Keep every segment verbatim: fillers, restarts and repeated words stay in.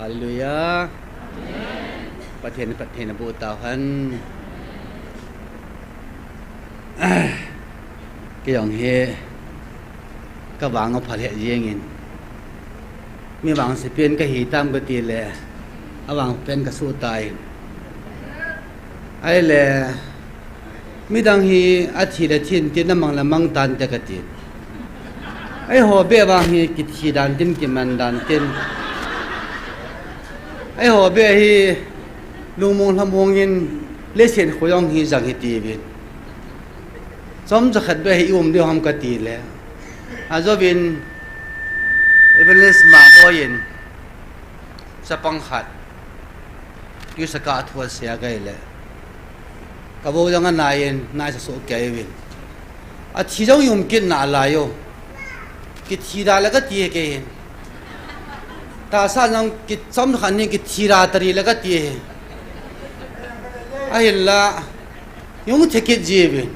Hallelujah. Pathen, Pathen abu tau hen. Kei jong hi ka vang aphal he jingin. Mi vangse pen ka hi tam ka ti le, a vang pen ka su tai. Ai le, midang hi a thi le thin tin a mang le mang tan te ka ti. Ai ho be vang hi ki thi dan tin ki man dan tin. Ai ho be hi lungmong lhamong in le sen khu jong hi jang hi ti vin. Chom cha khat be hi um de ham ka ti le. A zo vin Evangelist ma bo in. Chapang khat. Tuisa ka thua sia kai le. Ka bo jang a nai in, nai sa so kai vin. A thi jong um kin na lai yo. Ki thi da le ka ti ke hin. Ta sa jang ki chom khan ni ki thi da tari le ka ti hin. A hin la. Yung the kit ji vin.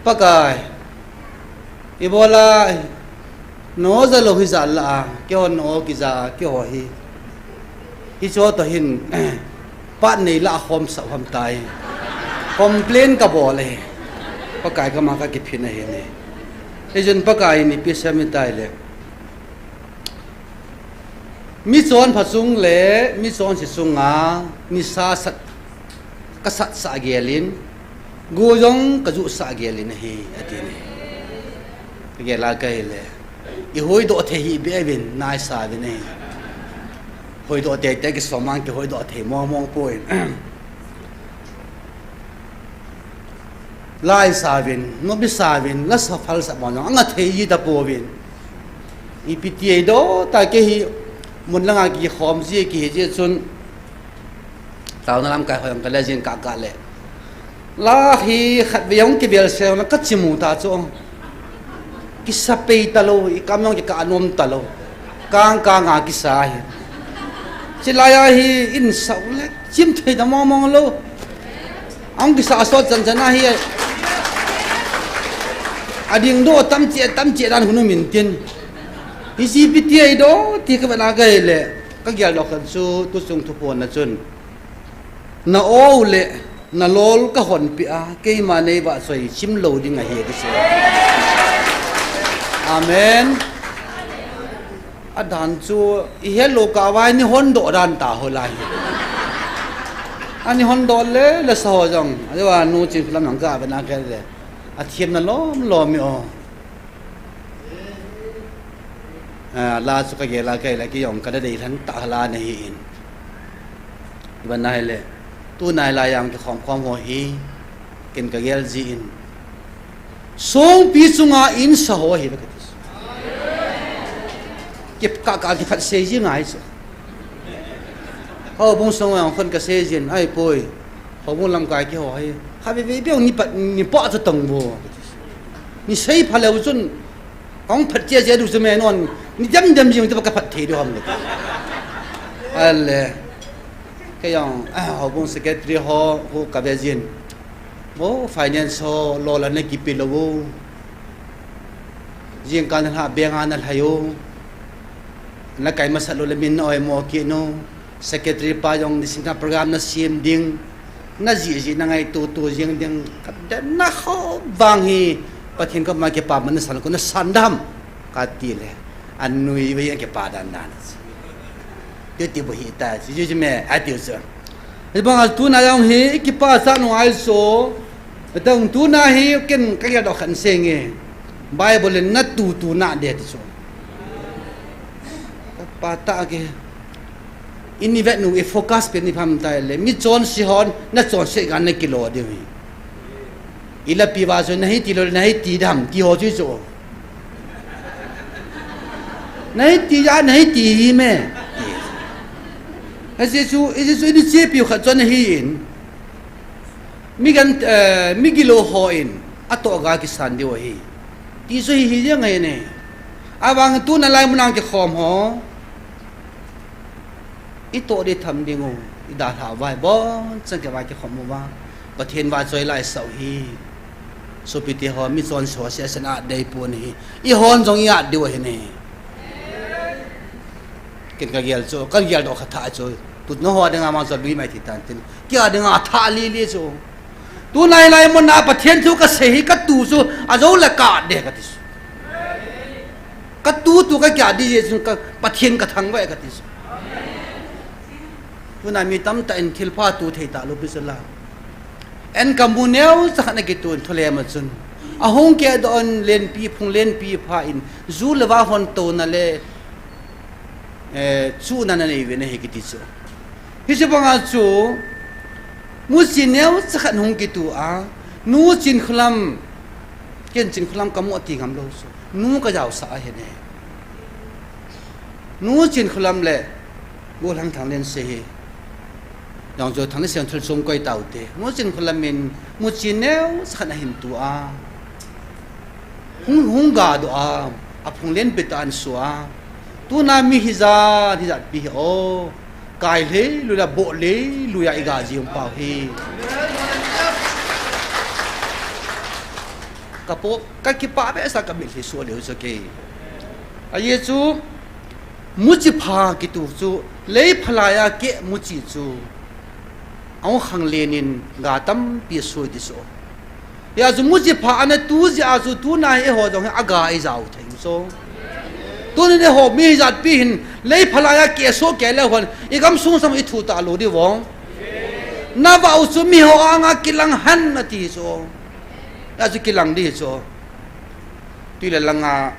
Pakai. Ibola no za lo hi za la a, kei ho no ki za, kei ho hi. Hi cho to hin, pat nei la khom sa ham tai. Complain ka bol e. Pakai ka ma ka ki phin a hin e. Ejun Pakai ni pi sa mi tai le. Mi chon pha chung le, mi chon si chunga, ni sa sat, ka sat sa gelin, gu jong ka ju sa gelin ahi, a ti ni. Ka gel a kai le, i hoi do thei hi be vin, nai sa vin ahi. Hoi do thei te ki somang ki hoi do thei mong mong poi. Lai sa vin, nobi sa vin, la sa phal sa bon, anga thei ji ta po vin. I pi ti ei do, ta ke hi, mun langa ki khom ji, ki hi ji chun. Tau na lam kai hoi ang ka le jin ka ka le. La hi khat ve jong ki bel se na ka chi mu ta chu. Ki sa pei ta lo, i kam jong ki ka anom ta lo. Kang kang a ki sa hi. Chi lai a hi in sa u le, chim thei ta mong mong lo. Ang ki sa sot chan chan a hi. A ding do tam che, tam che dan hunu min tin. Hi si pi ti ei do, ti ka ba na ka le. Ka gel lo khan chu, tu chung thu pon na chun. Na o le, na lol ka hon pi a, keima nei va soi chim lo ding ahi, a ti se. Amen. A dan chu, i he lo ka vai ni hon do dan ta ho lai. A ni hon do le, le sa ho jong. A va nu chin lam nang ka ve na ke le. A thiam na lom lom mi o. A, la chu ka gel a kai la ki jong ka da dei lhan ta la na hi in. Iban na hi le. Tu nai la yang ki khom khom ho hi. Ken ka gel ji in. Song pi chunga in sa ho hi le ka ti. Ki ka ka ki phat sei ji ngai chu. Ho bung song yang khon ka sei jin ai poi. Ho bung lam kai ki ho hi. Ha ve ve be ni pat ni pa chu tong bo. Ni sei pha leu chun. Kong phat chia chia du chu me non. Ni dem dem jing chu ka phat thei du ham le. Ale. Ka jong, a, ho bung secretary ho, ho ka ve jin. Bo finance ho, lo la na ki pi lo bo. Jing ka na ha be nga na la yo. Na kai ma sa lo le min na oi mo ki no. Secretary pa jong ni sing ka program na sim ding. Na ji ji na ngai tu tu jing ding. Ka da na ho bang hi. Pathen ka ma ki pa ma na san ko na san dam. Ka ti le. An nui ve ki pa dan dan. Ti ti bo hi ta. Ji ji me. A ti so. Hibang a tuna jong hi, i kipa sa nung ai so. Tang tuna hi, ken ka ya do khan seng e. Bible in na tu tu na de ti so. Pa ta ke. Ini vet nu i focus pe ni pham ta le. Mi chon si hon, na chon se gan na kilo de hi. I la pi va so na hi ti lo, na hi ti dam, ti ho chu so. Na hi ti ja, na hi ti hi me. Ha Jesu, i Jesu ini che piu khat chon hi in. Mi gan, eh, mi gilo ho in, a to ga ki san diu hi. Ti so hi hi jeng ngai ne. A vang tu na lai mun ang ki khom ho. I to de tham ding u, i da hla vai bon, chang ke vai ki khom u va. Pathen va choi lai sau hi. Sopi te ho, mi chon so se sen a dei pon hi. I hon jong i a diu hi ne. Ken ka gel chu, ka gel doh kha tha chu. Tut na ho dinga mang chu lui mai thi tan tin. Kia dinga tha li li chu. Tu nai lai mun a Pathen thu ka sei hi ka tu chu, a zo le ka de ka ti chu. Ka tu tu ka kia di je chu ka Pathen ka thang vai ka ti chu. Tuna mi tamtah in thilpha tu thei ta lo pi chu la. En ka mu neo cha khat na kitu in thulem a chun. A hung ke do on lenpi phung lenpi pha in zu le va hon to na le, eh, chu na na nei ve na hi kiti chu. Hi chu banga chu mu chi neo cha khat hung kitu a, nu chin khulam, ken chin khulam ka mu ti ngam lo chu. Nu ka jao sa a he ne. Nu chin khulam le, bu hlang thang len se hi. Jong chu thang le sen thul sum koi tau te. Mu chin khulam in, mu chin neo cha khat na hin tu a. Hung, hung ga do a, a phung len pet an su a. Tuna mi hi ja, hi jat pi hi o. Kai le, lu la bo le, lu ya i ga ji um pau hi. Ka po, ka kipa be sa ka mit hi su le u sa ke. A ye chu, mu chi pha kitu chu, lei phalai a ke mu chi chu. Aung khang lenin ga tampi soi di so. Ya chu mu chi pha ana tu ji a chu tu na he ho jong he aga i jao thei so. Tu ni ho mi jat pi hin lei phalai a ke so ke le hon i gam sung sam i thu ta lo di vong. Na va u chu mi ho anga kilang han na ti so. Ya chu kilang di so. Tui le langa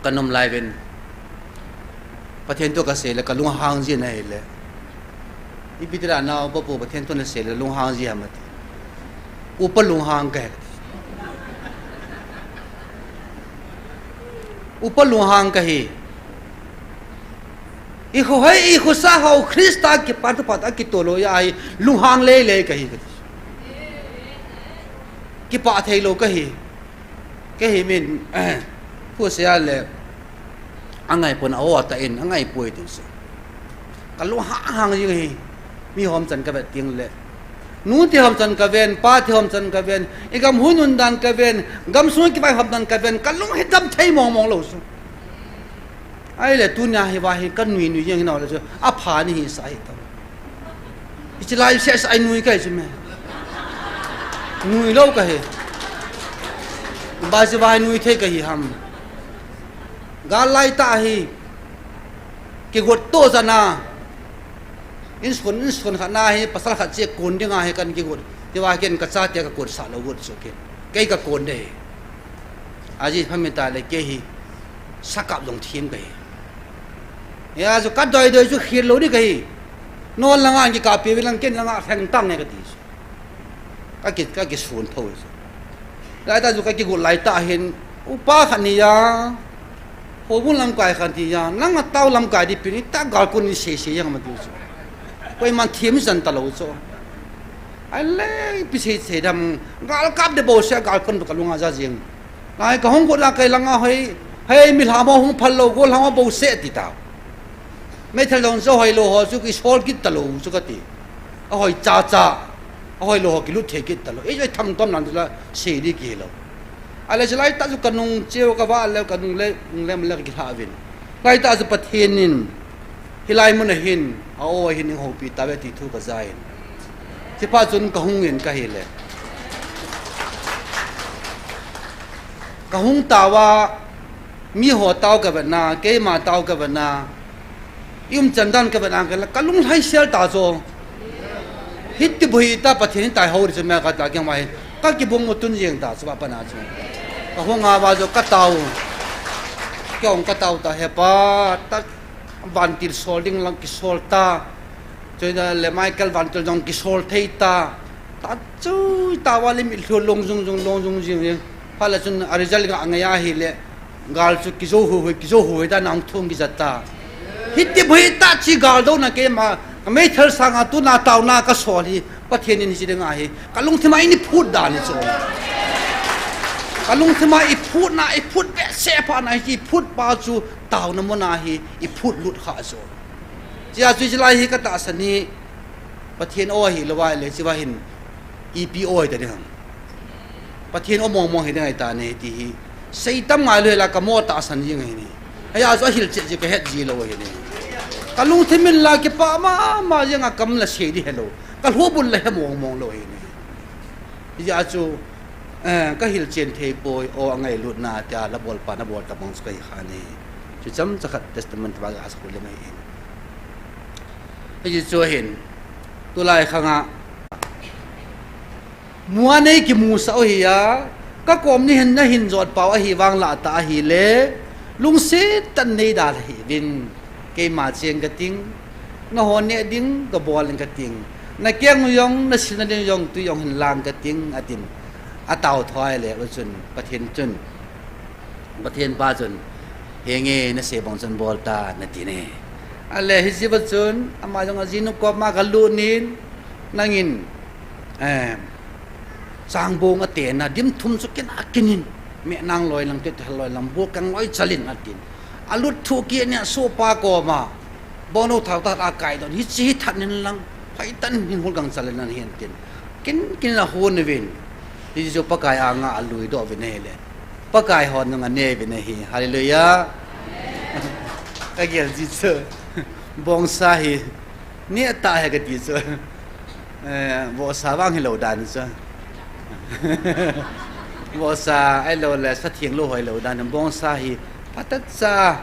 ka nom lai ven. Pathen to ka sei le ka lunghang ji na hi le. I pi tira na upa pu Pathen to na sei le lunghang ji ha mati. Upa lunghang ka he. Upa lunghang ka hi. I khu hai i khu sa hau Krista ki pat pat a ki to lo ya ai lunghang le le ka hi. Ki pa thei lo ka hi. Ke hi min, pu sia le, angai pon a o ta in, angai poi tin se. Ka lunghang hang jing hi, mi hom chan ka vet ting le. Nu ti hom chan ka ven, pa ti hom chan ka ven, i gam hui nun dan ka ven, gam sung ki vai hom dan ka ven, ka lung hi dam thei mong mong lo su. Ai le tunia hi va hi ka nui nui jeng hi nau le chu a pha ni hi sa hi tau. I chi lai se sa ai nui kai chu me. Nui lo ka he. Ba chi va nui thei ka hi ham. Ga lai ta hi. Ki got to za na. In skon, in skon kha na hi pasal kha che kon ding a hi kan ki got. Ti va ken ka cha te ka kon sa lo got so ken. Kei ka kon de. A ji pha mi ta le ke hi. Sakap jong thim ka hi. Ya, chu ka doi doi chu khir lo ni ka hi. Non langa ki ka pe lang ken langa kheng tang ne ka ti. Ka ki, ka ki sun tho. Lai ta chu ka ki got lai ta hin upa khat ni ya. Ho bun lam kai khat ni ya. Nang a tau lam kai di pi ni ta gal kun ni se se yang ma ti chu. Koi man thim san ta lo chu. Ai le pi se se dam gal kap de bo se gal kun ka lunga ja jing. Ngai ka hung got la kai langa hoi, hei mi lhama hung phal lo, go lhama bo se ti ta. Meithal dong so hoi lo ho chu ki sol kit ta lo chu ka ti. A hoi cha cha, a hoi lo ho ki lut thei kit ta lo. Ei, ei thang tom nan la se di ki lo. A le lai ta chu ka nung cheu ka va le ka nung le, nung le, le ki hla vin. Lai ta chu Pathen in, Hilai mun a hin, a o hin ing hopi ta ve ti thu ka za in. Chi pa chun ka hung in ka hi le. Ka hung ta va, mi ho tau ka ve na, keima tau ka ve na, i um chan dan ka ve na, ka la, ka lung lai sial ta zo. Hiti bu hi ta Pathen tai ho ri chu me ka ta kiang ma hi. Ka ki bung mu tun jeng ta chu ba pa na chu. Ka hung a va zo ka tau. Kiang ka tau ta he pa, ta Vantil sol ding lang ki sol ta. Choi da le Michael Vantil jong ki sol thei ta. Ta chui ta va le mi lhu long jung jung long jung jing jing. Pha la chun a result ga ngai a hi le. Gal chu ki zo hu hu, ki zo hu hu ta nang thung ki jat ta. Hiti bu hi ta chi gal do na keima. Ka meithal sanga tu na tau na ka sol hi. Pathen in hi chi ding a hi. Ka lungthim a i ni phut dan hi chu. Ka lungthim a i phut na, i phut be se pha na hi, i phut pa chu Tauna mun a hi i phut lut kha chu. Chia chu chi lai hi ka tahsan hi Pathen o hi lo vai le chi va hin ipi o hi ta ding ham. Pathen o mong mong hi ding ai ta ne ti hi. Seitam ngai lo hi la ka mo tahsan jing hi ni. Haya chu a hil che ji ka het ji lo hi ni. Ka lungthim in la kipah mama jeng a, kam la sei di helou. Ka lhobul la he mong mong lou hi ni. Hijeh a chu, eh, ka hilchen thei poi, o angailutna tia la bol pa na bol tabang chu ka hi kha ni. Chu chomcha khat testimony ba ga sa khu le mai in. Hijeh chu hin, tulai khang a, Mu a nei kimusah u hi a, ka kom ni hin na hin jot pau ahi vang lah tah ahile, lungset tah in nei dal hih uvin, keima cheng ka ting, na hon neh ding ka bol in ka ting, na keng u jong, na silna ding jong, tui jong hin lang ka ting, atin, atao thoi le, u chun, Pathen chun, Pathen pa chun, henge na sei bang chun bol tan, ati ne. Ale hiche va chun, ama jong ajinu koma ka lut in, nangin, eh, changbong a tena, dim thum chu kin a kinin, me nang loi lang, te te loi lang, bol kang loi chalin, atin. Alut thu ki ne, sopa koma, Bongnou thao tah a kai don, hiche hi that in lang, phai tah in hin hol gang chal in ahi tin. Kin, kin a hon uvin. Hichu Pakai anga alui doh uvin ahile. Pakai hon nung ane uvin ahi. Hallelujah. Ka gel ji chu. Bongsa hi. Neh tah ahi kati chu. Eh, vohsa vang hilou dan chu. Vohsa ahilou le, sa theng lou hoilou dan, bongsa hi phatah cha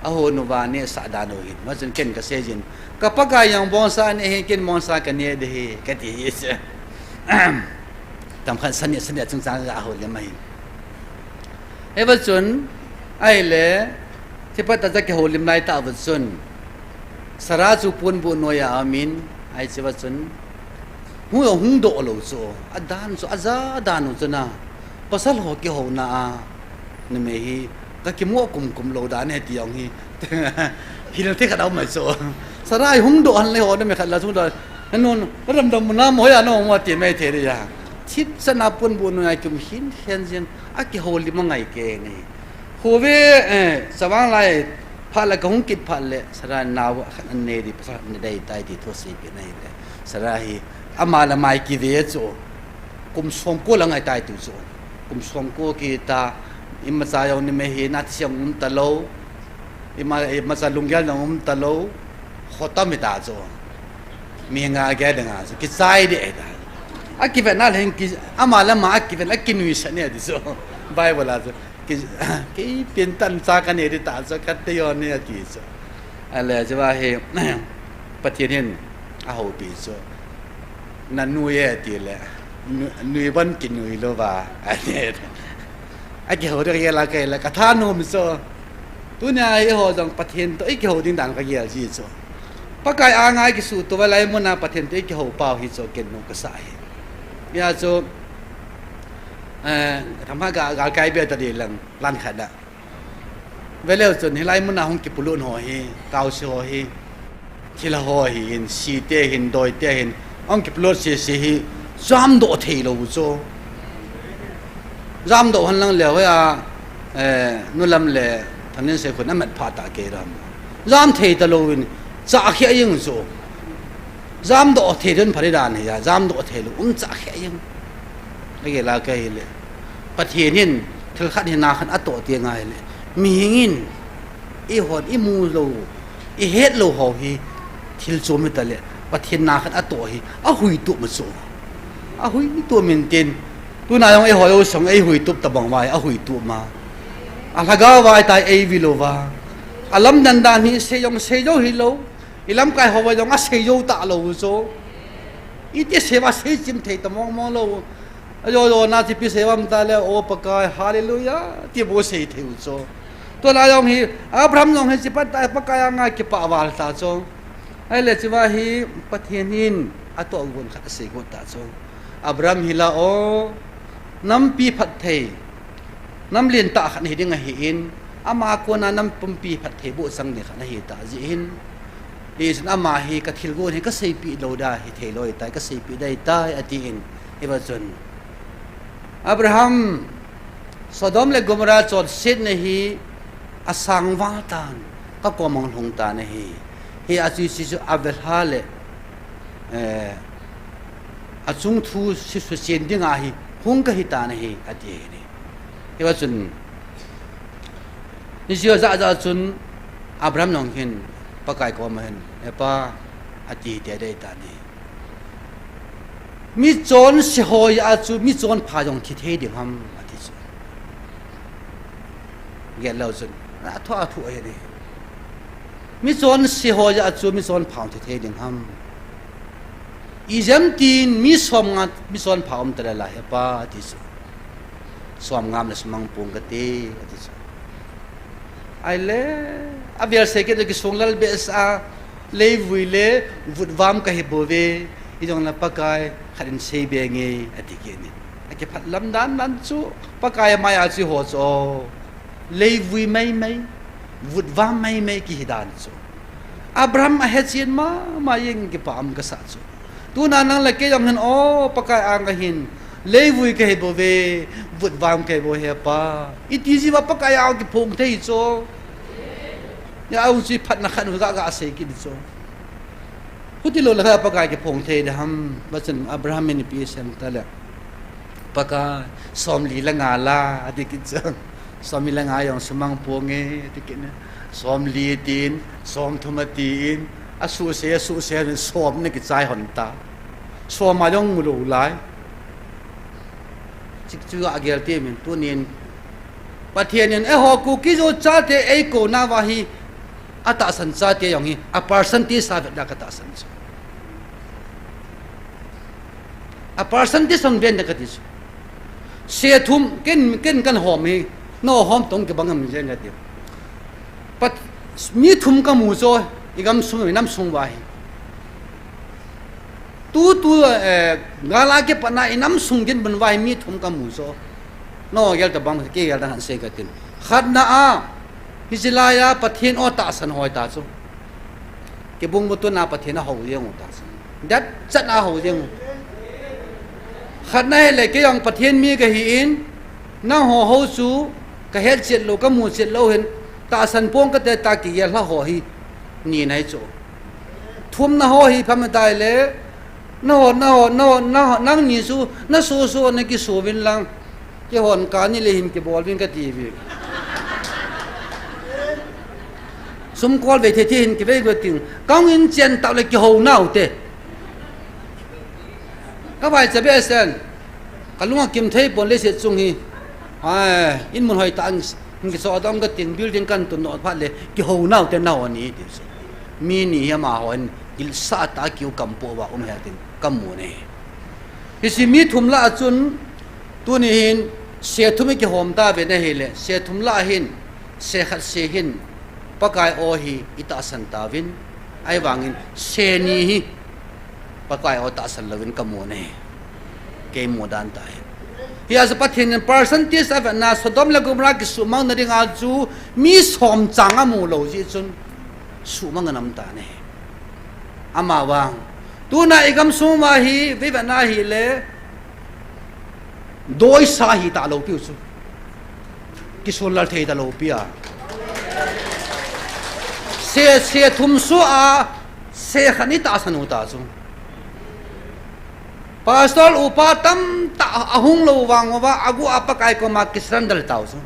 a hon uva nehsah dan u hin. Hijeh chun ken ka sei jin. Ka Pakai jong bongsa aneh hi, ken bongsa ka neh ding ahi, kati hi chu. Tam khat sa neh, sa neh chungchang a houlim ahi. Hiva chun, ahile, hiche phat a chu kihoulim lai tah uva chun, Sarah chu ponbuh noiya aum in, ahi hiche va chun, hung, hung doh lou chu, adan chu, aja dan u chu na, pasal ho kihouna a, numei hi, ka kimo kumkum lou dan ahi ti jong hi, hil thei khat aum mai chu. Sarah hi hung doh han le ho, numei khat la chu doh, nanun, ramdam mun a mo ya no mo ti mai thei ria. Thipchan a ponbuh noiya kium hin hen jin, akihoulim angai kei ni. Hove, eh, chavang lai phat le ka hung kit phat le, Sarah nao khat anei ding, pasal khat anei ding tai ti thu asei peh in ahile. Sarah hi, ama le ama kive chu, kum somko lang ahi tai tu chu. Kum somko kiti, imacha jong numei hi, na thisiam um talou, ima, imacha lunggel jong um talou, khotom hita chu. Mi nga gel ding a chu, kichai ding ahi ta. Akivetna le hin ki, ama le ama akivet, akinuisat ni ati chu. Bible a chu. Ki, kei pen tah cha ka nei ding tah chu, ka tei o ni ati chu. Ale, hiche va hi, Pathen hin ahoupi chu. Na nui e ti le, nu-, nui bon kinui lou va, ani. Akihou ding ka gel a kei le, ka thanom chu. Tunia eiho jong Pathen toh ikihou ding dan ka gel ji chu. Pakai anga ikisuhto uva lai mun a Pathen toh ikihou pau hi chu ken nom kasa ahi. Hia chu, eh, themkhat ga, galkai be ta ding lang, plan khat a. Veleu chun hilai mun a hung kipolut ho hi, kaose ho hi, thilha ho ahin, site ahin, doite ahin, ahung kipolut sese hi, jamdoh thei lou chu. Jamdoh hon lang leu hia, eh, nulam le, thanin se khun amat pha ta kei ram. Jam thei talou in, cha khia jeng chu. Jamdoh thei ding phat dan hi a, jamdoh thei lou, um cha khia jeng. Ka gel a kei le. Pathen hin, thil khat hi na khat atoh ti ngai le. Mihing in, ihon, imu lou, ihet lou ho hi, thil chom hita le. Pathen na khat atoh hi, ahuitup ma chu. Ahuitup min tin. Tuna jong eiho lou song, eihuitup tabang vai, ahuitup ma. Alhagao vai tai eivi lou va. Alamdan dan hi, sei jong sei jou hilou. Ilamkai ho va jong asei jou talou chu. Iti sei va sei chim thei ta mong mong lou. Ajo jo na chi pi sei vam ta le, o Pakai, hallelujah, ti bou sei thei u chu. Tua la jong hi, Abraham jong hi chi pat ta, Pakai anga kipah val ta chu. Ahile chi va hi, Pathen hin, atoh gon khat asei got ta chu. Abraham hi la o, nampi phatthei, nam lentah khat hi ding ahin, ama kona nam pumpi phatthei boh chang ding khat ahi ta jeh hin. Hichun ama hi ka thilgon hi ka seipeh lou ding ahi thei lou ahitai, ka seipeh ding ahitai, atin. Hiva chun. Abraham, Sodom le Gomorrah chonsetna hi asang val tan, ka kom a hung lhung tan ahi. Hia chu, chu, chu avelha le, eh, achung thu suhsuh chen ding ahi, hung kahi tan ahi, ati ahi. Hiva chun, Israel ja ja chun Abraham jong hin Pakai koma hin, "He Pa," ati, ti adei tani. "Mi chonse ho jeh a chu mi chonpha jong thi thei ding ham?" ati chu. Gel leu chun, athu, athu ahi ni. "Mi chonse ho jeh a chu mi chonpha jong thi thei ding ham? Ijeh inem tin mi somnga mi chonpha um talou lai, He Pa?" ati chu. "Somnga um le sumang pong kate," ati chu. Ahile, avel sei kit le kisung lal behseh a, "Leivui le vutvam kahi bouve, hijongle Pakai khat in seibe nge," ati kit ni. Akiphat lam dan dan chu, Pakai amai a chu ho chu, leivui maimai, vutvam maimai kihi dan chu. Abraham ahechen mama jeng, kipah um kasah chu. Tuna nang le kei jong hin, o, Pakai anga hin, "Leivui kahi bouve, vutvam kahi bou, He Pa," iti jiuva Pakai a kiphong thei chu. Hia u chu phatna khat u ga, ga sei kit chu. Huti lou le kha Pakai kiphong thei ding ham, ba chun Abraham in ipi asei em tile, "Pakai, somli le nga la," ati kit chu. "Somli le nga jong sumang ponge," ati kit ni. Somli tin, somthum atin, asuse, asuse, som na kichai hon ta. Som a jong mu lou lai. Chik chu agel ti min tunin, Pathen in, "Eiho Kuki-Zo chate eikou nauva hi, atahsan chate jong hi, a percentage a vet la katahsan chu. A percentage a vet na kati chu. Se thum, ken, ken kan hom hi, nahom tong kibang ham jen kati. Pat, mi thum kamu chu, igam sung, inam sung uva hi. Tutu, eh, gal a kipatna inam sung dinmun uva hi mi thum kamu chu. Nagel tabang, kei gel tah khat sei katin. Khatna a, hiche laiya Pathen o tahsan hoi ta chu. Kibung butun a Pathen ahou jeng u ta chu. Datchat a ahou jeng u. Khatna hile kei jong Pathen mi kahin, nangho hou chu kahet chet lou, kamu chet lou hin, tahsan pong kate tia kigel lha ho hi, ni nai chu. Thumna ho hi pha me tai le, nangho, nangho, nangho, nangho, nangni chu, nasoso nakisuvin lang, keihon kani le hin kibol vin kati uve. Sum kol vei thei thei hin kivei go ting, kahung in chen tau le kihou nau te. Kavaicha behseh in, kalung akim thei pon leiset chung hi. Ai, in mun hoi tah in, in kiso adong kating building kan tun no phat le, kihou nau te nau ani ti se. Mi ni hi amaho in, gilsa tah a kiu kam po uva um hel tin, kamu ne. Hiche mi thum lah a chun, tuni hin, se thum ikihom tauve na hile, se thum lah a hin, se khat se hin, Pakai o hi itahsan tauvin, ahivangin, se ni hi, Pakai o tahsan louvin kamu ne. Kei mu dan tah hi. Hijeh a chu Pathen in percentage a vetna Sodom le Gomorrah kisuhmang na dinga chu mi som chang amu lou jeh chun suhmang anam ta ne. Amavang. Tuna igam sung uva hi, vei vetna hile, doisa hi talou piu chu. Kisun lal thei talou pi a. Se, se thum sua, se khat ni tahsan u ta chu. Pastor upa tamtah ahung lou vang uva, agu a Pakai koma kisurrender tau chu.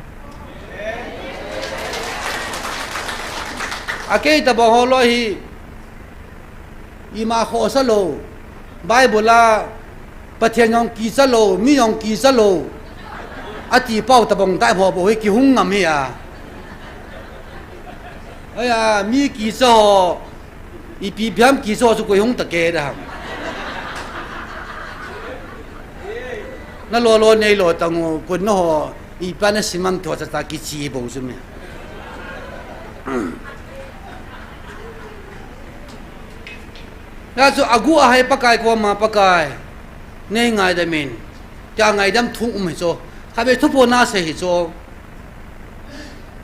Akei tabang ho loi hi, ima khohsa lou, Bible a, Pathen jong kicha lou, mi jong kicha lou, ati pau tabang tai ho bou hi kihung ngam hi a. Aya, mi kicha ho, ipi piam kicha ho chu koi hung ta kei da ham. Na lo lo nei lo tang u, kun na ho, ipa na simam tho cha cha kichi bou chu mi. Hijeh a chu agu a hai Pakai koma Pakai, nei ngaidam in, tia ngaidam thum um hi chu, khatvei thuphon a sei hi chu,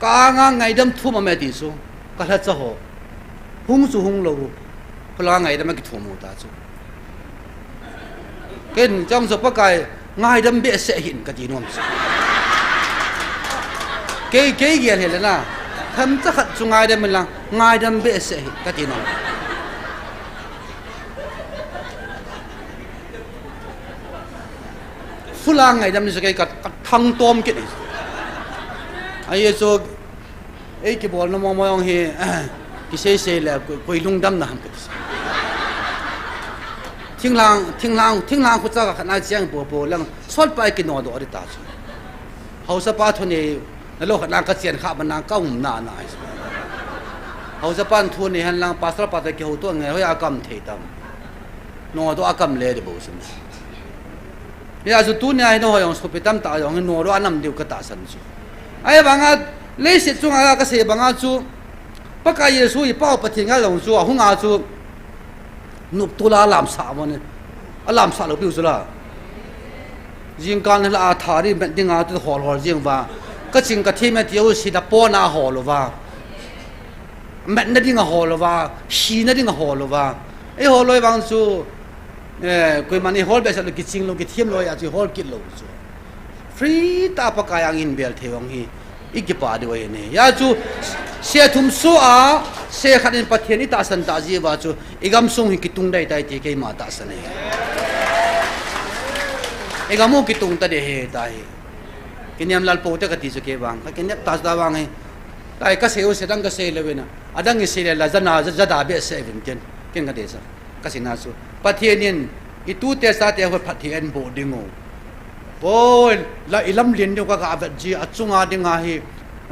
ka anga ngaidam thum aume ti chu, ka lhacha ho, hung chu hung lou, khula ngaidam a kithum u ta chu. Ken chang chu Pakai, ngaidam behseh hih in kati nom chu. Kei, kei gel hile na. Themcha khat chu ngaidam in lang, ngaidam behseh hih in kati nom. Khula ngaidam ni chu kei ka, ka thang tom kit ni. Ahi chu, ei kibolna momo jong hi, Kisei sei le koi, koi lungdam na ham kati. Thinglhang, thinglhang, thinglhang khu cha ka khat na chiang po po lang, sot pa kinodoh di ta chu. Haosa pa thu nei, na lo khat lang ka chian kha ba nang ka um na na ai. Haosa pan thu nei han lang, pastor pa ta kihou to nge, hoi a kam thei tam. Nodoh a kam le di bo sim. Hia chu tunia hi nangho jong sopi tamtah jong hi nodoh a nam diu ka tahsan chu. Ahivanga leiset chunga kasei banga chu Pakai Jesu i Pa Pathen ngai jong chu ahunga chu noptol a alamsah mo ne. Alamsah lou piu chu la. Jingkah nilhah a thari met dinga tu hol hol jing uva. Ka ching ka them e tiu si da pona hol uva. Metna dinga hol uva, sina dinga hol uva. Ei hol loi vang chu, eh, koiman ei hol behseh lou, kiching lou, kithem lou, hia chu hol kit lou chu. Free tah Pakai angin bel thei vang hi, i kipa diu ahi ne. Hia chu, se thum so a, se khat in Pathen i tahsan tah jeh uva chu, i gamsung hi kitung dai tai ti keima tahsan ahi. I gam u kitung ta ding ahi tai. Kiniam lal pou te kati chu kei vang. Ka kiniam ta ta vang hi. Lai ka sei u se dang ka sei le vena. Adang i sei le la jana, ja, jada behseh vin tin. Ken ka dei sa. Ka sei na chu. Pathen in i tute chate ho phatthei eiboh ding u. Poi, la i lamlen diu ka ga vet ji, achunga dinga hi.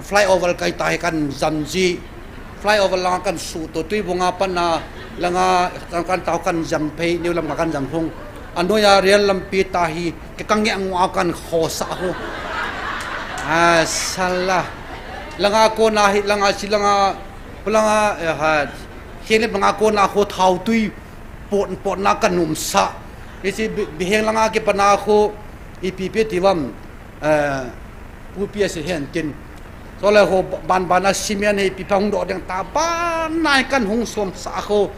Flyover kai ta hi kan jam ji. Flyover langa kan suh to, Tuibung a pat na, langa kan tao kan jam phei, New Lam ka kan jam hung. Anoiya rail lampi ta hi, kei ka ngeh ngu a kan khosah ho. A, sala. Langa kona hi, langa chi langa, langa, eh, ha, Henglep langa kona ho thaotui, pot, potna kan umsah. Hichi bi, Biheng langa kipana ho, ipi pi ti vam, eh, Pu P S hen tin. Chule ho ba-, ban ban a cement hi ipi pha hung doh ding ta ban nai kan hung somsah ho.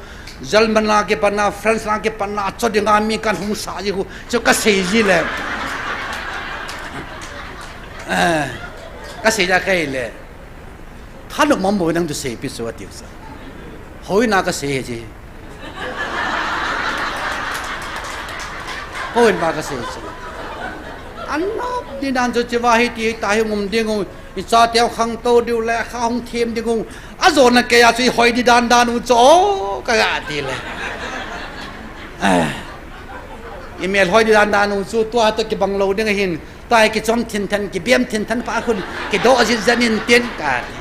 German a kipana, France a kipana, cho dinga mi kan hung sah ji ho. Chu ka sei ji le. Eh, ka sei ja kai le. Thanop mong bou nang tu sei pi chu atiu sa. Hoi na ka sei ji. Hoi na ka sei ji. An nop di nan chu chiva hi ti ta hi ngum ding u. I chateu khangtou diu le kha hung them ding u. Ajona keiya chu i hoi di dan dan u chu o ka ga ti le. Eh. I mel hoi di dan dan u chu tua to kibang lou ding ahin. Tua hi kichom thinthan, kibem thinthan pha khun, kidoh jit jan in tin ka ti.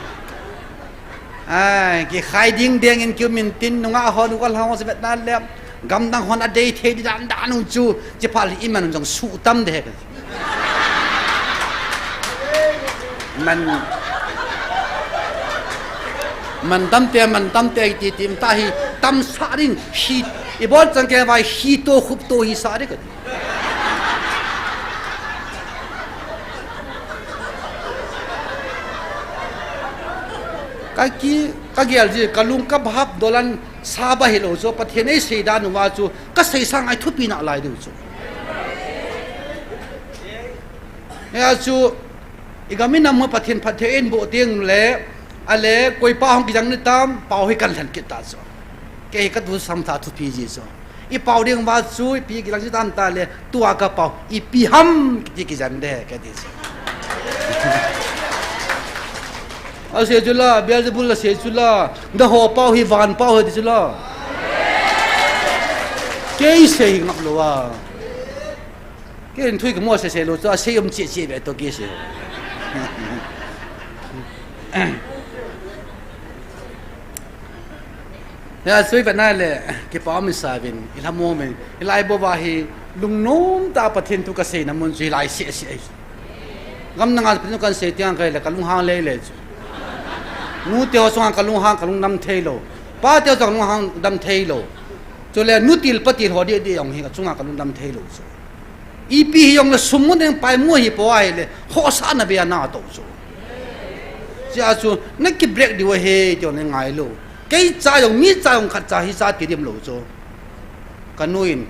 Ai, kikhai ding ding in kium in tin, nungah hon, u kal hon, se vet nan le, gamdang hon adei thei di dan dan u chu, chi phal hi i man jong suh tam de. Man, man tam te, man tam te, ti, ti, ta hi, tam sa ding, hi, i bol chang kei vai, hi to, khup to, hi sa ding ka ti. Ka ki, ka gel ji, ka lung ka hap dolan sa ba hi lou chu, Pathen ei sei dan uva chu, ka sei sang ai thupi na lai diu chu. Hia chu, i gam i nam ho Pathen phatthei eiboh ding le, ale, koi pa hung kijang ni tam, pau hi kan lhen kit ta chu. Kei hi ka tu sam tha thupi ji chu. I pau ding va chu, ipi kilang chi tam ta le, tua ka pau, ipi ham, kiti kijan de, ka ti chu. A sei chu la, Beelzebul la sei chu la, da ho pau hi van pau hi ti chu la. Kei sei ngap lou a. Kei in thui ka mo sei sei lou chu, a sei um chi chi ve to kei sei. Hia sui vet na le, kipa um in sa vin, i lhamon vin, i lai bou va hi, lungnom tah Pathen thu ka seina mun chu hi lai seh seh ahi. Gam nanga Pathen thu kan sei tiang kei le, ka lunghang lei le chu. Nu te ho chunga ka lunghang, ka lungdam thei lou. Pa te ho chunga ka lunghang dam thei lou. Chule nu til pa til ho di di jong hi ka chunga ka lungdam thei lou chu. Ipi hi jong le sum ngun ding pai mu hi po ahi le, khohsah na be a na to chu. Chia chu, na ki break diu ahi, ti jong le ngai lou. Kei cha jong, mi cha jong khat cha hi cha ti dim lou chu. Ka nu in,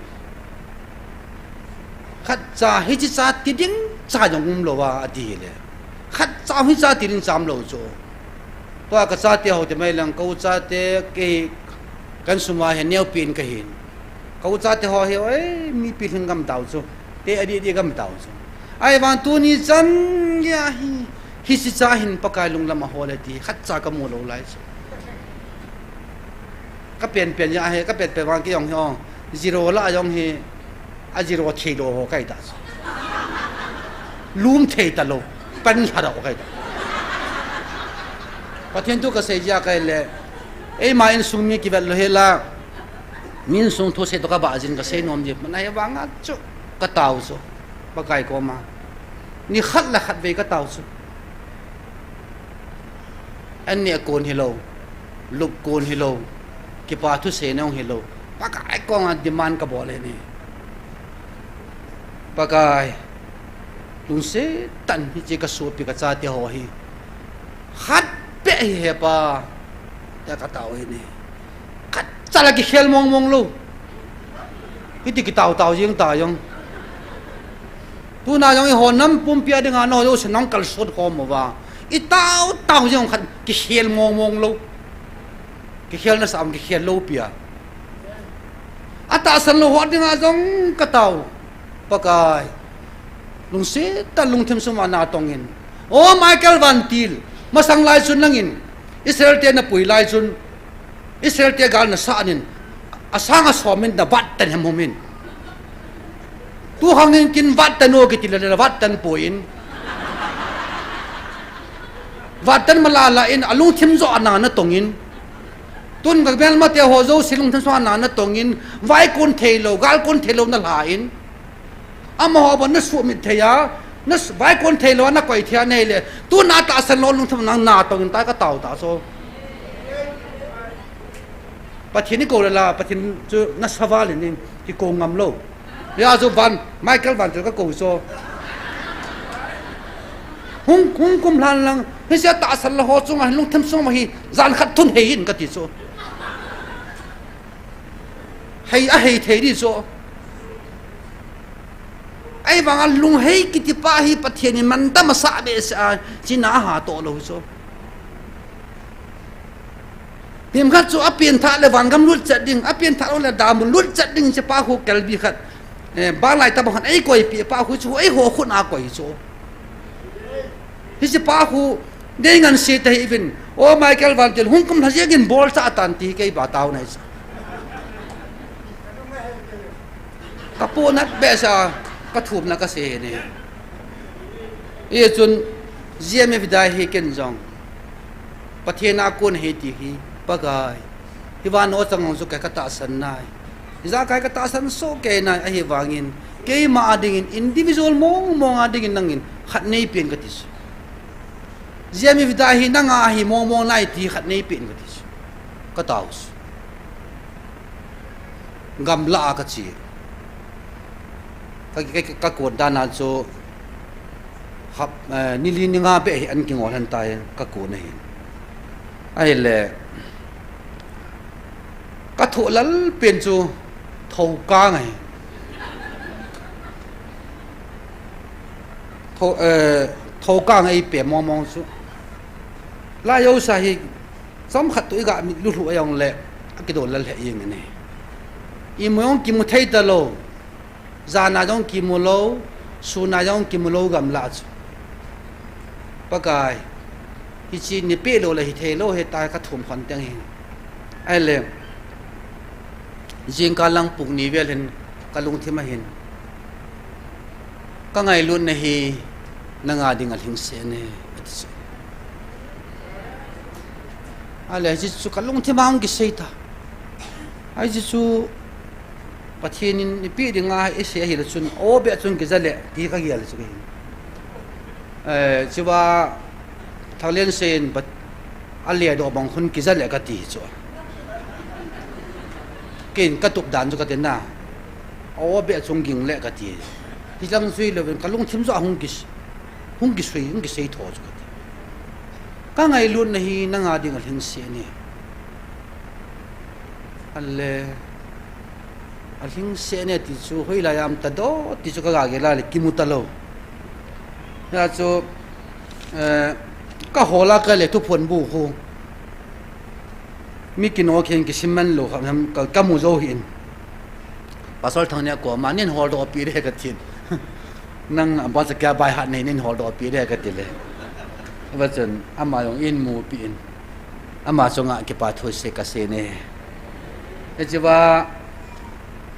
khat cha hi chi cha ti ding cha jong um lou a, a ti le. Khat cha hi cha ti ding cha um lou chu. Tua ka chate ho te mai lang, ka u chate kei kan sum a hi neo pin ka hin. Ka u chate ho hi, oi, mi pi hling gam tau chu. Te a di di gam tau chu. Ahivang tuni chan gei a hi, hi si cha hin Pakai lunglam a hol e ti, khat cha ka mu lou lai chu. Ka pen pen ja he, ka pen pen vang kei jong hi ong. Zero la jong hi, a zero thei lou ho kahi ta. Lum thei ta lou, pan lha lou kahi ta. Pathen thu ka sei ja kahi le, eima insung mi kivet lou hela, mi insung thusei toh ka bah jin ka sei nom ji, mana hi vang a chu ka tao chu, Pakai koma. Ni khat le khat vei ka tao chu. An neh kon hilou, lup kon hilou, kipa thusei nong hilou. Pakai koma demand ka bol e ni. Pakai, lungset tah in hiche ka sopi ka chate ho hi. Khat beh hi hepa, tia ka tao hi ni. Khat cha la kikhel mong mong lou. Hiti kitao tao jing ta jong. Tuna jong eiho nam pumpi a dinga nangho jouse nang kalson khom uva. I tao tao jing khat kikhel mong mong lou. Kikhel nasa um kikhel lou pi a. Atahsan lou ho dinga jong ka tao. Pakai. Lungset tah in lungthim sunga na tong in. O Michael Vantil, masang lai chun nangin Israel te na pui lai chun, Israel te gal na sah in, asang a som in na vat tan hem hum in. Tu hangin kin vat tan o kiti le na vat tan poi in. Vat tan mala la in, alungthim jo a na na tong in. Tun ka melmate ho jouse lungthim sunga na na tong in, vai kon thei lou, gal kon thei lou na lha in. Amaho bon na sumit thei a, na s-, vai kon thei lou a na koi thei a nei le, tuna tahsan lou lungthim nang na tong in ta ka tao ta so. Pathen i kou le la, Pathen chu nasa val in, kikou ngam lou. Hia chu Van, Michael Vantil ka kou chu. Hung, hung kum lhan lang, hiche tahsan lou ho chunga lungthim sunga hi, jan khat thun hei in ka ti chu. Hei, ahei thei di chu. Ahivanga lunghei kiti pa hi Pathen in mantam asah behseh a, china aha toh lou chu. Himkhat chu apen thah le vangam lut chet ding, apen thah lou le damun lut chet ding, hiche pa khu kelbi khat. Eh, banglai tabang khat eikoi pi pa khu chu, eiho khut a koi chu. Hiche pa khu, dei ngan se ta hi vin, o Michael Vantil, hung kum lha jeng in bol cha tan ti kei ba tao nai sa. Ka ponat behseh a, ka thumna ka sei ni. Hichun, G M F dai hi ken jong. Pathen a kon hi ti hi, Pakai. Hi van o chang jong chu ka, ka tahsan nai. Ijakai ka tahsan soh kei nai, ahivangin. Keima a dingin, individual mong mong a dingin nangin, khat nei pen ka ti chu. G M F dai hi nanga hi mong mong nai ti khat nei pen ka ti chu. Ka tao chu. Gamla a ka che. Ka, ka, ka, ka kon dan a chu hap, eh, ni li ni nga beh hi an kingol hen tai ka kon ahi. Ahile, ka thoh lal pen chu thokang ahi. Tho, eh, thokang ahi pe mong mong chu. Lai jouse hi, chomkhat toh i ga mit lulu a jong le, a kidol lal he jeng e ni. Imu jong kimu thei ta lou, jan a jong kimu lou, sun a jong kimu lou gamla chu. Pakai, hiche ni pe lou le hi thei lou he ta ka thum khon teng hi. Ahile, jingkah lang pung ni vel hin ka lungthim a hin. Ka ngailutna hi nanga ding a lhingset e, ati chu. Ahile, hiche chu ka lungthim a hung kisei ta. Hiche chu Pathen in eipeh dinga eisei ahile chun, o beh chun kija le, ti ka gel chu ka hin. Eh, chua Thanglensen, Pat-, a le doh bang khun kija le ka ti chu. Ken ka tup dan chu ka ti na. O beh chung ging le ka ti. Hilang jui louvin ka lungthim chu a hung kis-, hung kisui, hung kisei tho chu ka ti. Ka ngailutna hi nanga ding a lhingset e. Ahile, a lhingset e ti chu, hoilai a um ta doh ti chu ka ga gel a le kimu ta lou. Hia chu, eh, ka hol a ka le thuphon bu khu. Mi kino khen kisim man lou kha, ka, ka mu jou hin. Pastor Thangnia koma, "Nin hol doh pi de," ka tin. "Nang a ba sa kya bai hat nei, nin hol doh pi de," ka ti le. Ava chun, ama jong in mu pi in. Ama chunga kipa thu sei ka sei e. Hiche va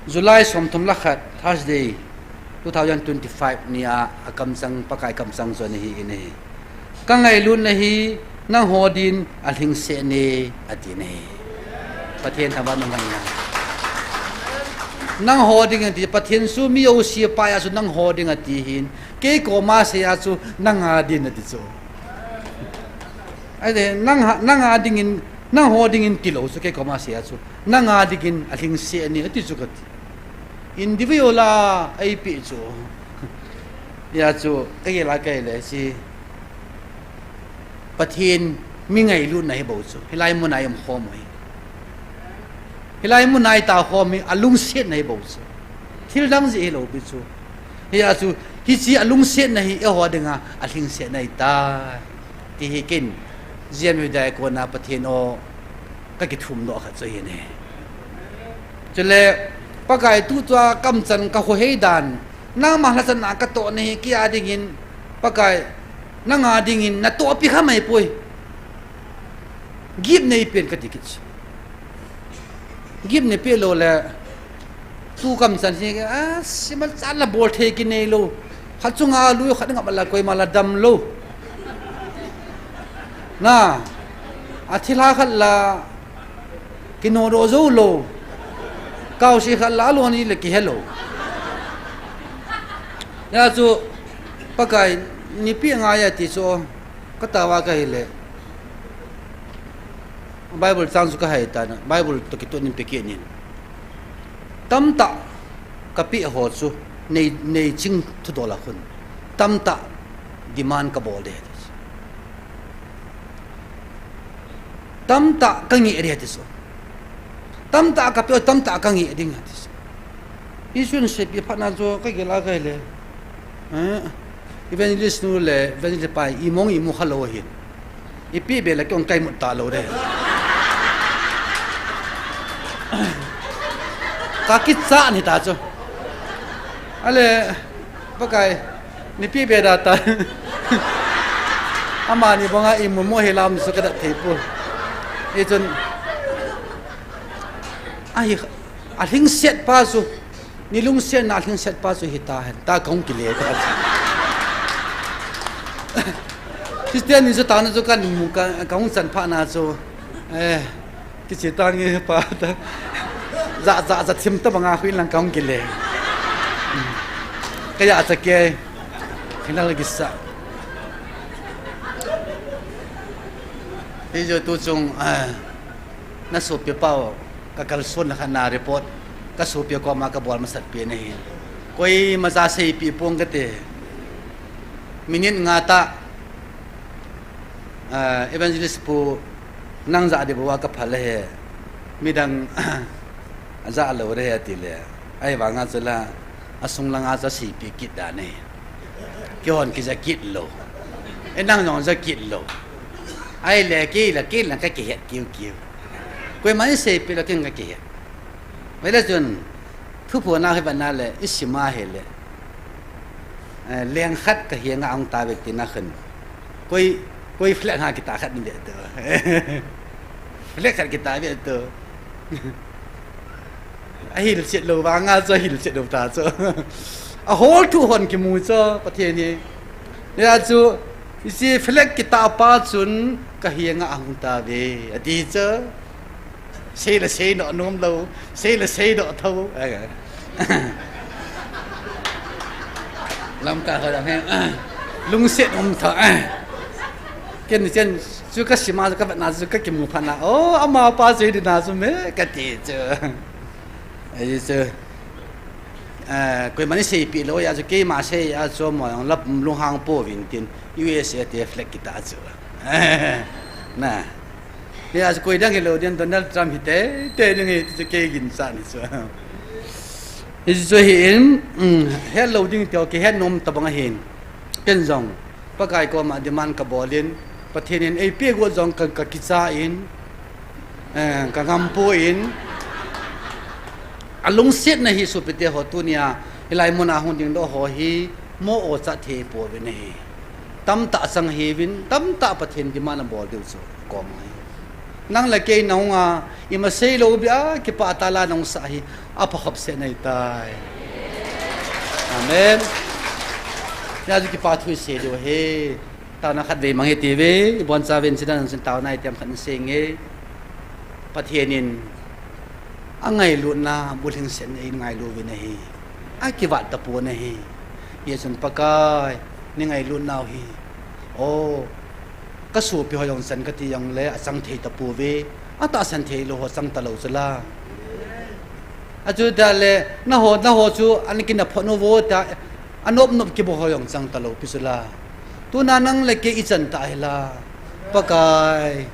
July somthum le khat, Thursday, two thousand twenty-five nia akamchang, Pakai kamchang chu ana hi in ahi. Ka ngailutna hi nangho din alhingset e, ati ahi. Pathen thangvah in umhen. Nangho ding ati, Pathen chu mi jouse a pai a chu nangho ding ati hin, kei koma asei a chu nanga din ati chu. Ahile, nang ha, nanga dingin, nangho dingin tilou chu, kei koma asei a chu nanga dingin alhingset e ati chu kati. Individual a eipeh chu. Hijeh chun, ka gel a ka hile, hiche Pathen mi ngailutna hi bou chu, hilai muna i um khom u hi. Hilai muna i ta khom hi, alungsetna hi bou chu. Thil dang jeh hilou pi chu. Hijeh chun, hiche alungsetna hi eiho dinga alhingsetna ahitai. Ti hi ken, J M U Hidai a kona Pathen o, ka kithum doh khat chu ahi ne. Chule, Pakai tutua kamchan ka khohei dan, nangma lhachatna ka tohna hi kei a dingin, Pakai, nanga dingin natoh pi kha mai poi. Gift nei pen kati kit. Gift nei pe lou le, tu kamchan hi, a, simal chan la bol thei kinei lou. Khat chunga lui, khat ngap la koima la dam lou. Na, a thilha khat la, kinodoh jou lou. Kaose khat la alon i le kihe lou. Hijeh chun, Pakai, nei pe ngai e ti chu, ka tao a ka hile. Bible chang chu ka hai tan, Bible toh kitoh in pe kit in. Tamtah ka peh ho chu nei, neiching thudol a khun. Tamtah demand ka bol de. Tamtah ka nge de ti chu. Tamtah ka peh, tamtah ka nge ding ti chu. Hichun seipeh phat na chu ka gel a ka hile. Eh, evangelist nu le evangelist pa i mong i mu kha lou ahin. I peh be le kei ong kai mut ta lou de. Ka kichat ni ta chu. Ale, Pakai, nei peh be da ta. Amani banga i mu mo he lam su ka dat thei poi. Hichun, ahi, alhingset pa chu. Nei lungsetna alhingset pa chu hita hen, ta kahung kile ta. Christian ni chu ta na chu ka mu ka, kahung chan phat na chu. Eh, kiche ta nge pa ta. Za, za, za thim ta banga hui lang kahung kile. Ka ya cha ke. Khinal gisa. Hichu tu chung, eh, na sopi pau. Ka kalson na khat na report, ka sopi koma ka bol masat pen ahi. Koima cha seipeh pong kate. Minute nga ta, ah, evangelist pu nang ja di bou a ka phal ahi. Midang aja lou re ati le. Ahivanga chu la, asung langa cha seipeh kit dan ahi. Keihon kija kit lou. E nang jong ja kit lou. Ahile kei la, kei la ka kihet kiu kiu. Koiman seipeh lou ken ka kihet. Vele chun, thuphon a hi vana le, i sim a hile. Eh, leng khat ka henga ahung tave tina khan. Koi, koi flag ha kita khat ni de to. Flag khat kita ve to. Ahilchet lou vanga chu, ahilchet lou ta chu. Ahol thu hon kimu chu, Pathen hi. Hijeh chun, hiche flag kita pa chun, ka henga ahung tave, ati chu. Sei le sei nom lou, sei le sei doh tho. Lamkai ho dang hi. Lungset um tho. Ken chen chu ka sim a chu ka vet na chu ka kimu phat na. Oh, ama pa chu hiti na chu me ka ti chu. Ahi chu. Eh, koiman seipeh lou, hijeh chun keima sei a chu mo jong la lunghang pouvin tin U S A te flag kita chu. Na. Hijeh chun koi dang hilou din Donald Trump hi teitei ding ahi ti chu kei ginchat ni chu. Hichu hi in, um, het lou ding tio kihet nom tabang ahin. Ken jong. Pakai koma demand ka bol in, Pathen in eipeh got jong ka, ka kicha in, eh, ka ngam poi in, alungsetna hi sopite ho tunia, hilai muna hung ding doh ho hi, mo o cha thei pouvin ahi. Tamtah chang hiuvin, tamtah Pathen demand abol diu chu, koma hi. Nang le kei nahung a, ima seilou bia kipah tah la nahung sah hi, apha khop seh nahi tai. Amen. Hijeh a chu kipathu isei diu ahi. Taona khatvei mang hite ve, ibonchauvin chidang chun taona itiam khat isei inge. Pathen in angailutna bulhing sehna in ngailu uvin ahi. Akivat tapon ahi. Hijeh chun Pakai, nei ngailutnau hi, o, kasopi ho jong chan kati jongle achang thei tapouve. Atahsan theilou ho chang talou chu la. Achuti le, naho, naho chu ana kinaphot uvo tia, anop nop kibol ho jong chang talou pi chu la. Tuna nang le kei ichan tah hi la. Pakai,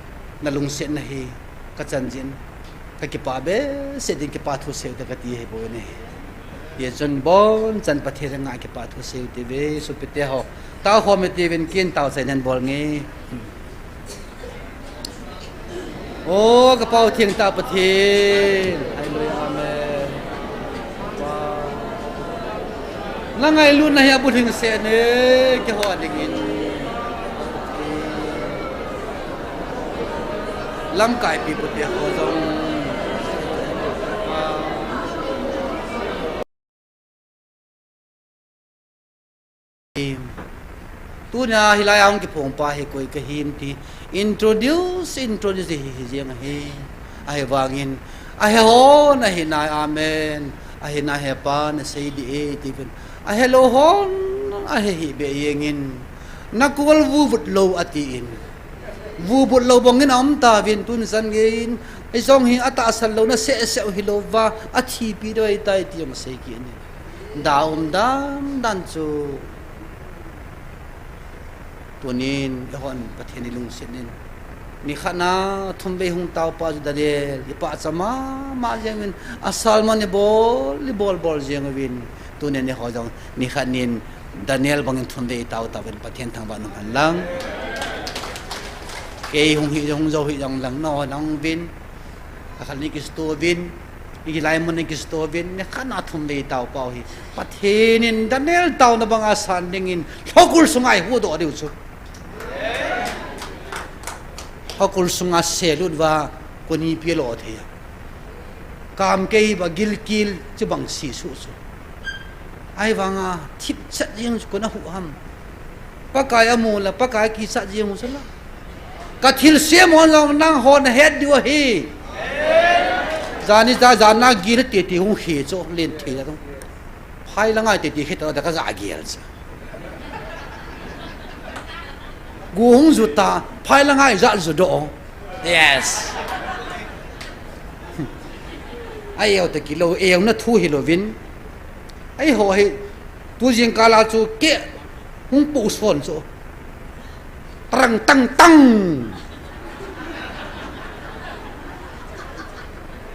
nalungsetna hi kachan jin, kakipah behseh din kipathu seiu te kati ahibou ve. Hijeh chun bonchan Pathen henga kipathu seiu te ve, sopite ho. Tao khom ite uvin kin tao chai nan bol inge. O, ka Pau thengtah Pathen. Hallelujah, amen. Na ngailutna hi abulhing seh inge, keiho dingin. Lamkai pipute ho jong. Tunia hilai a hung kiphong pa hi koi kahim ti introduce, introduce hi, hi jeng ahi. Ahivangin, ahe hon ahe nai, amen. Ahe nai he pa nasei dih e, ti pen. Ahelou hon ahe hih beh jengin. Nakol vuvut lou atin. Vubut lou bangin aum tauvin tuni chan geiyin, ijong hi atahsan louna sehseh u hilouva, athipi diu ahitai ti jong asei kit in. Da um dan dan chu. Tunin, eihon Pathen ilungset in. Nikhat na thumvei hung taopa chu Daniel, ipahcha mama jeng uvin, asalmon ibol, ibol bol jeng uvin. Tunin eiho jong, nikhat nin Daniel bangin thumvei itao tauvin Pathen thangvah in umhen lang. Kei hung hi, hung jou hi jong lang nahon hung uvin. Akhat ni kisto uvin. Hilai mun ni kisto uvin. Nikhat na thumvei taopa u hi. Pathen in Daniel taona banga san dingin lhokul sunga ihuhdoh diu chu. Lhokul sunga selut uva, koni pi lo thei a. Kam kei ba gilkel, chubang sisuh chu. Ahivanga, thipchet jeng chu kona huh ham. Pakai amu la, Pakai kichat jeng u chu la. Ka thilsem hon jong nangho nahet diu ahi. Jani ja, jan na gil tete hung he chu, len thei la tung. Phai la ngai tete he ta, ka ja gel chu. Gu hung ju ta, phai la ngai ja ju doh. Yes. Ai eu ta kilou, eu na thu hilouvin. Eiho hi, tu jingkal a chu keh hung poson chu. Tarang tang tang.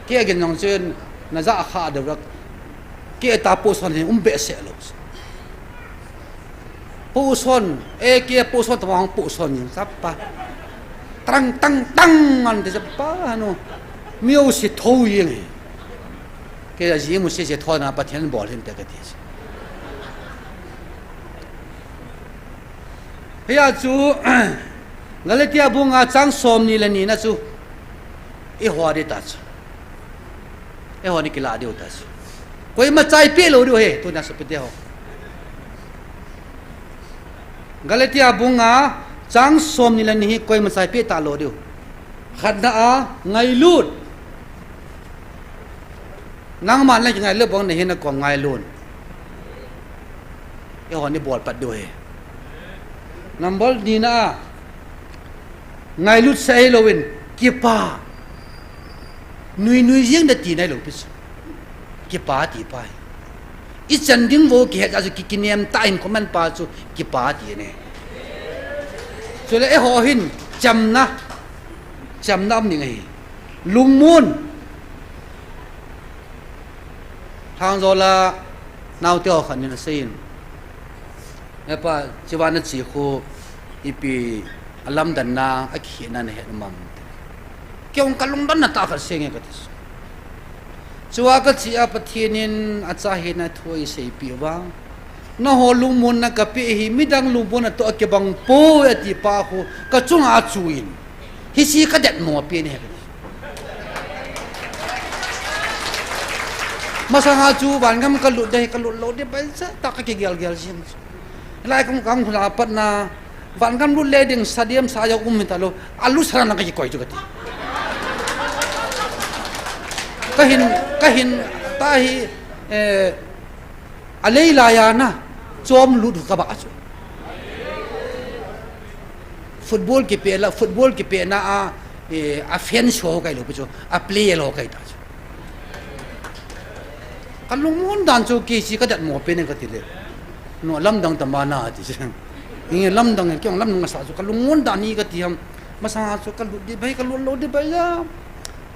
Keh gin jong chun, na ja kha deuh rak. Keh ta poson hi um behseh lou. Poson, e keh poson tama hung poson jing, sapa. Tarang tang tang, ante sapa, ano. Miu si tho jing. Kei a ji mu se se thona Pathen bol hinte kati. Hia chu, Galatia bunga chang somni le ni na chu, eiho ding ta chu. Eiho ni kila diu ta chu. Koima chaipi lou diu ahi, tuna sopite ho. Galatia bunga chang somni le ni hi koima chaipi talou diu. Khatna a, ngailut. Nangman le kingailut bang nahi nakom ngailut. Eiho ni bol pat diu ahi. Number ni na a, ngailut sah louvin, kipa. Nui nui jeng ding tina hilou pi chu. Kipa ti pa hi. Ichan ding vo kihet a chu ki, kinem tah in comment pa chu kipa ti ne. Chule eiho hin chamna. Chamna um ding ahi. Lungmon. Lhangjola naote ho khat nin asei in. Hepa, chua nache khu ipi alamdanna, akihina nahet um am? Kei jong kalungdonna tah khat seinge kati. Chua kache a Pathen in achahina thu eiseipeh uva. Nangho lungmonna kapeh hi, midang lungmonna toh akibang poi ati pa khu kachunga achu in. Hiche ka det mo pen hi. Masanga chu vangam ka lut ding, ka lut lou ding, paisa ta ka kigel gel jing. Lai kong kong hula patna, vangam lut le ding, stadium sa jong um hita lou, alut sa na ka kikoi chu kati. Ka hin, ka hin, ta hi, eh, alei lai a na, chom lut ka ba chu. Football kipe la, football kipe na a, eh, a fans ho kai lou pi chu, a player ho kai ta chu. Ka lungmon dan chu kei chu ka det mo pen ka ti le. No, lamdang tama na ti chu. Nge lamdang kei lamdang sa chu ka lungmon dan hi ka ti ham. Masanga chu ka lut ding bai, ka lut lou ding bai ya.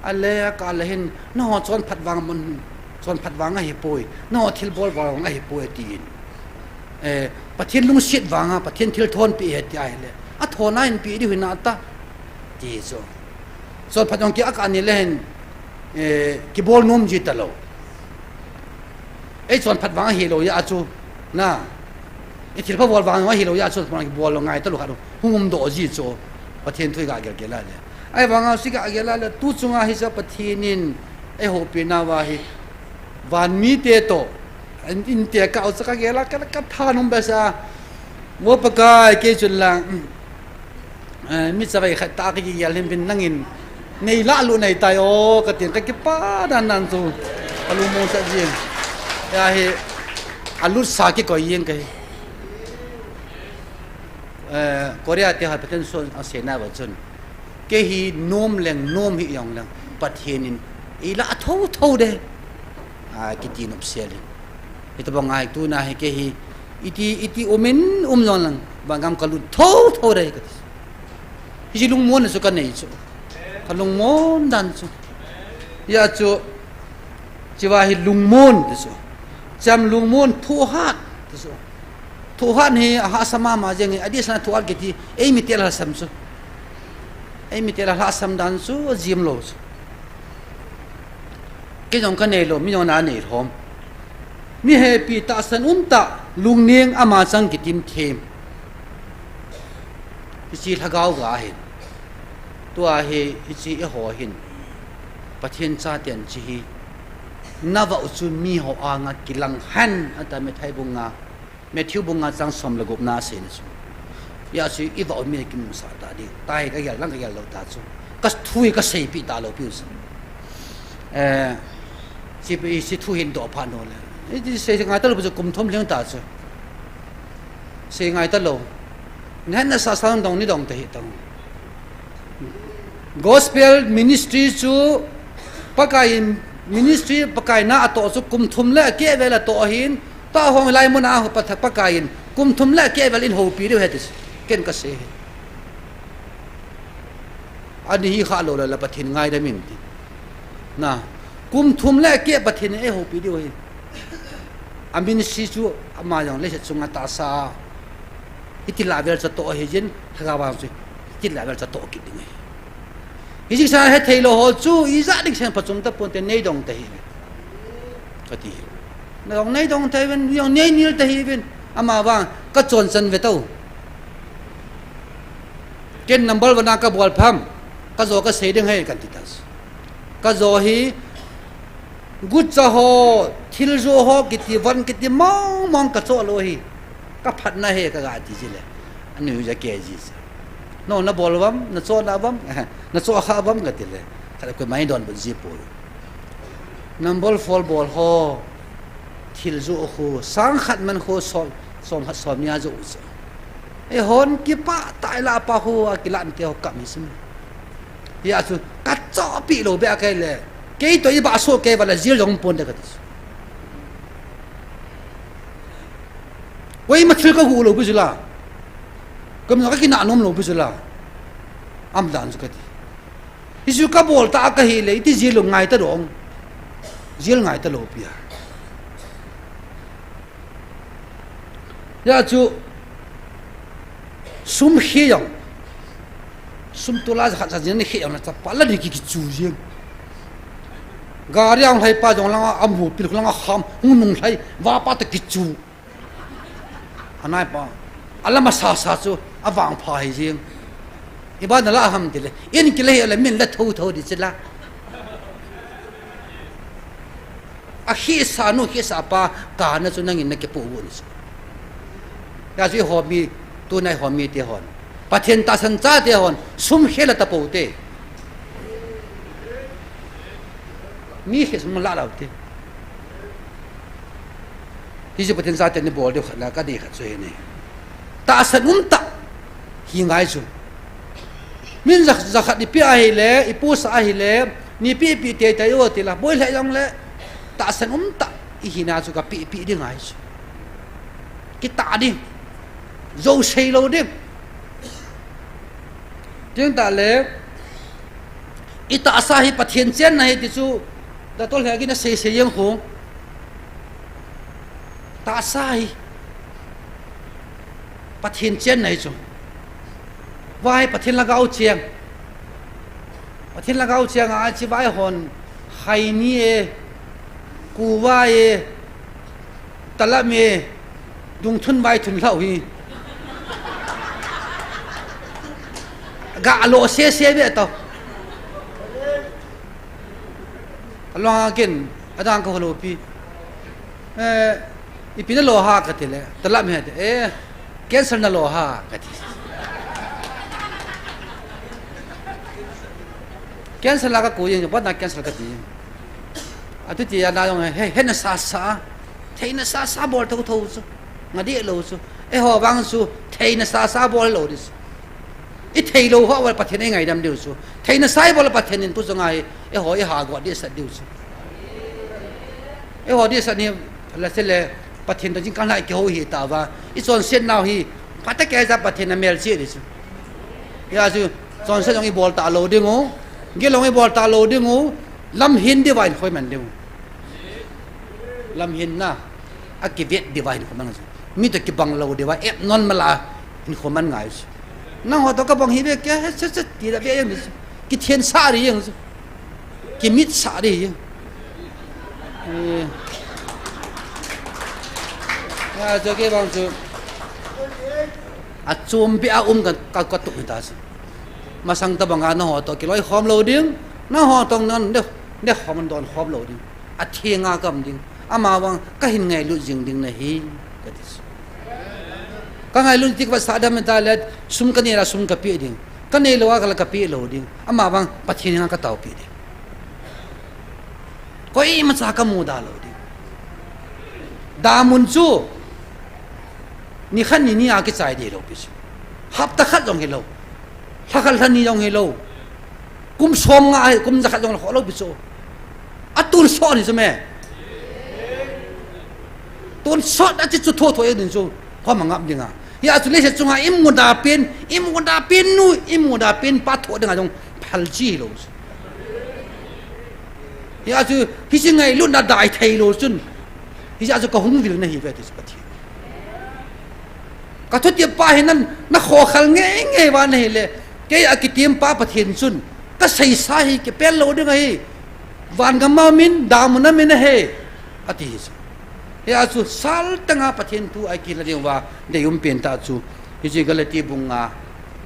Ale ka le hin, na ho chonphat vang mun, chonphat vang ahi poi. Na ho thilbol vang ahi poi tin. Eh, Pathen lungset vanga, Pathen thilthon pi e ti ahile. A thona in pi di hina ta. Ti chu. Chonphat jong ki a ka ni le hin, eh, kibol nom ji ta lou. Ei chonphat vang ahi lou ya chu. Na. Ei thilpha bol vang ahi lou ya chu, chonphat kibol lou ngai ta lou khat. Hung um doh ji chu. Pathen thu i ga gel gel a le. Ahivanga chu i ga gel a le, tu chunga hi cha Pathen in ei houpi nauva hi. Van mite toh. In, in te ka u cha ka gel a, ka, ka thanum be sa. Mo Pakai kei chun lang. Eh, mi chavai khat ta ka kigel hin bin nangin. Nei la lu nei tai o, ka tin ka kipa dan dan chu. Ka lungmon sa jing. Ya hi, alut sa kikoi jing ka hi. Eh, Korea te ha Pathen son a seina va chun. Kei hi nom leng, nom hi jong leng. Pathen in, i la tho tho de. A, kiti nop sel in. Hita bang ai tu na hi kei hi, iti, iti um in um jong leng. Vangam ka lut tho tho de ka ti. Hiche lungmon chu ka nei chu. Ka lungmon dan chu. Ya chu, hiche va hi lungmon ti chu. Cham lungmon thohat ti chu. Thohat hi a hahsa mama jeng hi, adeh sa thohat kiti, ei mi tel a lhasam chu. Ei mi tel a lhasam dan chu, jim lou chu. Kei jong ka nei lou, mi jong na nei lhom. Mi hepi tahsan um tah, lungning ama chang kitim them. Hiche lhagao ga hin. Tua hi, hiche eiho hin. Pathen chaten hiche hi. Na vah u chu mi ho anga kilang hen, ati Matthai bung nga. Matthew bung nga chang som le gup na a seina chu. Ya chu i vah u mi kimusah ta ding. Tahi ka gel lang ka gel lou ta chu. Ka thu hi ka seipi ta lou piu chu. Eh, hiche, hiche thu hin doh pha no le. Hiche sei ngai ta lou chu kum thum lhing ta chu. Sei ngai ta lou. Nahet nasa sa dong ni dong ta hi tang. Gospel ministry chu Pakai in ministry Pakai na atoh chu kum thum le akeh vel atoh ahin, tahong lai muna Pakai in kum thum le akeh vel in houpi diu ahi ti chu. Ken ka sei hi. Ani hi kha lou le la Pathen ngaidam in ti. Na, kum thum le akeh Pathen in ei houpi diu ahi. A ministry chu ama jong leiset chunga tahsa. Hiti la vel cha toh ahi jin, lhagao vang chu. Hiti la vel cha toh kit ding ahi. Hiche sa hethei lou ho chu, ijat ding sen phachom ta ponte nei dong ta hi. Ka ti. Na dong nei dong ta hi ven, jong nei nil ta hi ven. Ama vang, ka chon chan ve tau. Ken number one a ka bol pham. Ka jo ka sei ding ahi kan ti ta. Ka jo hi, Gucha ho, thil jo ho, kiti von, kiti mong mong ka cho lou hi. Ka phatna hi ka ga ti ji le. Anu ja ke ji sa. No, na bol vam, na cho na vam, na cho kha vam ka ti le. Ka koima in donbut ji poi. Number four bol ho, thil jo khu, sang khat man khu, som, som khat som ni a jo u sa. Eihon kipah tai la pa khu, akilan te ho kam hi sim. Hia chu, ka chohpeh lou beh a kei le. Kei toh i bah soh kei va le jil jong pon de ka ti. Koima thil ka gu lou pi chu la. Koima ka kinah nom lou pi chu la. Am dan chu ka ti. Hichu ka bol ta ka hi le, iti jil lou ngai ta dong. Jil ngai ta lou pi a. Hia chu sum khi jong. Sum tola ja khat ja jing ni khi jong na chapa la ni ki kichu jing. Gari ang lhai pa jong langa amu pil langa kham hung nung lhai va pa ta kichu. Anai pa. Alama sa sa chu avang pha hi jing. Iba nala ham tile. In kile hi le min la tho tho di chila. A khisa nu khisa pa kana chu nangin nakipu u ni chu. Hijeh a chu ihomi, tunai ihomi te hon. Pathen tahsan chate hon, sum khela tapoute. Mi khe sum la laute. Hichu Pathen chate ni bol diu khat la kadei khat chu hi ni. Tahsan umtah hi ngai chu. Min ja, ja khat ipi ahile, ipusa ahile, nipi pi te te yo tila, boi le jong le, tahsan umtah ihina chu kapi pi ding ngai chu. Kitah ding. Jou sei lou ding. Tin tale, itahsa hi Pathen chenna hi ti chu, Doctor Lhegi na sei sei jeng khu. Tahsa hi Pathen chenna hi chu. Vai Pathen lhagao cheng. Pathen lhagao cheng a chi vai hon khaini e, kuva e, talam e, dungthun vai thun lhau hi. Ga lo se se ve to. Along a ken, adang ka holopi. Eh, ipi na lo ha kati le, talam he te, eh, cancer na lo ha kati. Cancer la ka ku jeng, pat na cancer kati. Atu ti ana jong he, he na sa sa, thei na sa sa bol tho tho chu. Nga di lo chu. Eiho vang chu, thei na sa sa bol lo di chu. I thei lou ho, Pathen i ngaidam diu chu. Thei na sa i bol Pathen in tu chu ngai, eiho i ha go di sat diu chu. Eiho di sat ni, la se le, Pathen to jing kan lai ki ho hi ta va. I chonset nau hi, pata ke ja Pathen na mel chi di chu. Hijeh a chu, chonset jong i bol ta lo ding u. Gil jong i bol ta lo ding u. Lam hin di va in khoi man ding u. Lam hin na. A kivet di va in khoi man chu. Mi to kibang lo di va, ep non mala in khoi man ngai chu. Nangho to kabang hi ve ke, he, se, se, ti da ve yang chu. Kithen sa di yang chu. Kimit sa di yang. Eh. Ya, jo ke bang chu. A chom bi a um ka, ka, ka tu ta chu. Masang ta banga nangho to kiloi khom lo ding. Nangho tong nan de, de khom don khom lo ding. A thenga kam ding. Ama vang ka hin ngailut jing ding na hi. Ka ti chu. Ka ngailut tik va sa dam ta le sum ka nei la sum ka pe ding. Ka nei lo a ka la ka pe lo ding. Ama vang Pathen nga ka tao pe ding. Koima cha ka mu da lo ding. Damun chu. Ni khat ni ni a kichai di lo pi chu. Hapta khat jong hi lo. Lha khat lha ni jong hi lo. Kum som nga hi, kum ja khat jong la kho lo pi chu. A tun sot ni chu me. Tun sot a chi chu tho tho e din chu. Kho ma ngap ding a. Hijeh a chu leiset chunga i mu da pen, i mu da pen nu, i mu da pen pa tho ding a jong phal chi lo chu. Hijeh a chu, hiche ngailutna dai thei lo chun. Hijeh a chu ka hung vil na hi ve ti chu Pathen. Ka thutep pa hi nan, na khokhal ngei ngei va na hi le. Kei a kitem pa Pathen chun. Ka seisa hi kipel lo ding ahi. Van gam a min, damun a min ahi. A ti hi chu. Hijeh a chu, sal tanga Pathen thu a kila ding va, dei um pen ta chu. Hiche Galati bung nga,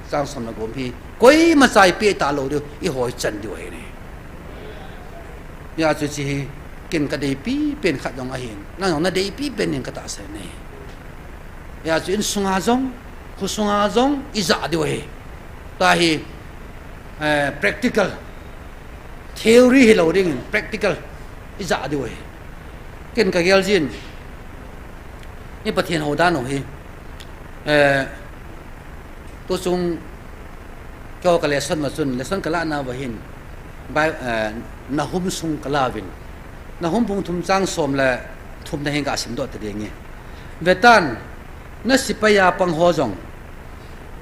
chang som le gup hi. Koima cha i pe ta lo diu, i hoi chan diu ahi ne. Hijeh a chu hiche hi, ken ka deipi pen khat jong ahin. Nang jong na deipi pen in ka tahsan e. Hijeh a chu insunga jong, khosunga jong, i ja diu ahi. Tahi, eh, practical. Theory hi lo ding in, practical. I ja diu ahi. Ken ka gel jin. I Pathen hou dan u hi. Eh, Tu chung keiho ka lesson ma chun, lesson ka la na va hin, Bi-, eh, Nahum sung ka la vin. Nahum bung thum chang som le thum na hin ka sim doh ta ding e. Ve tan, na sipai a pang ho jong,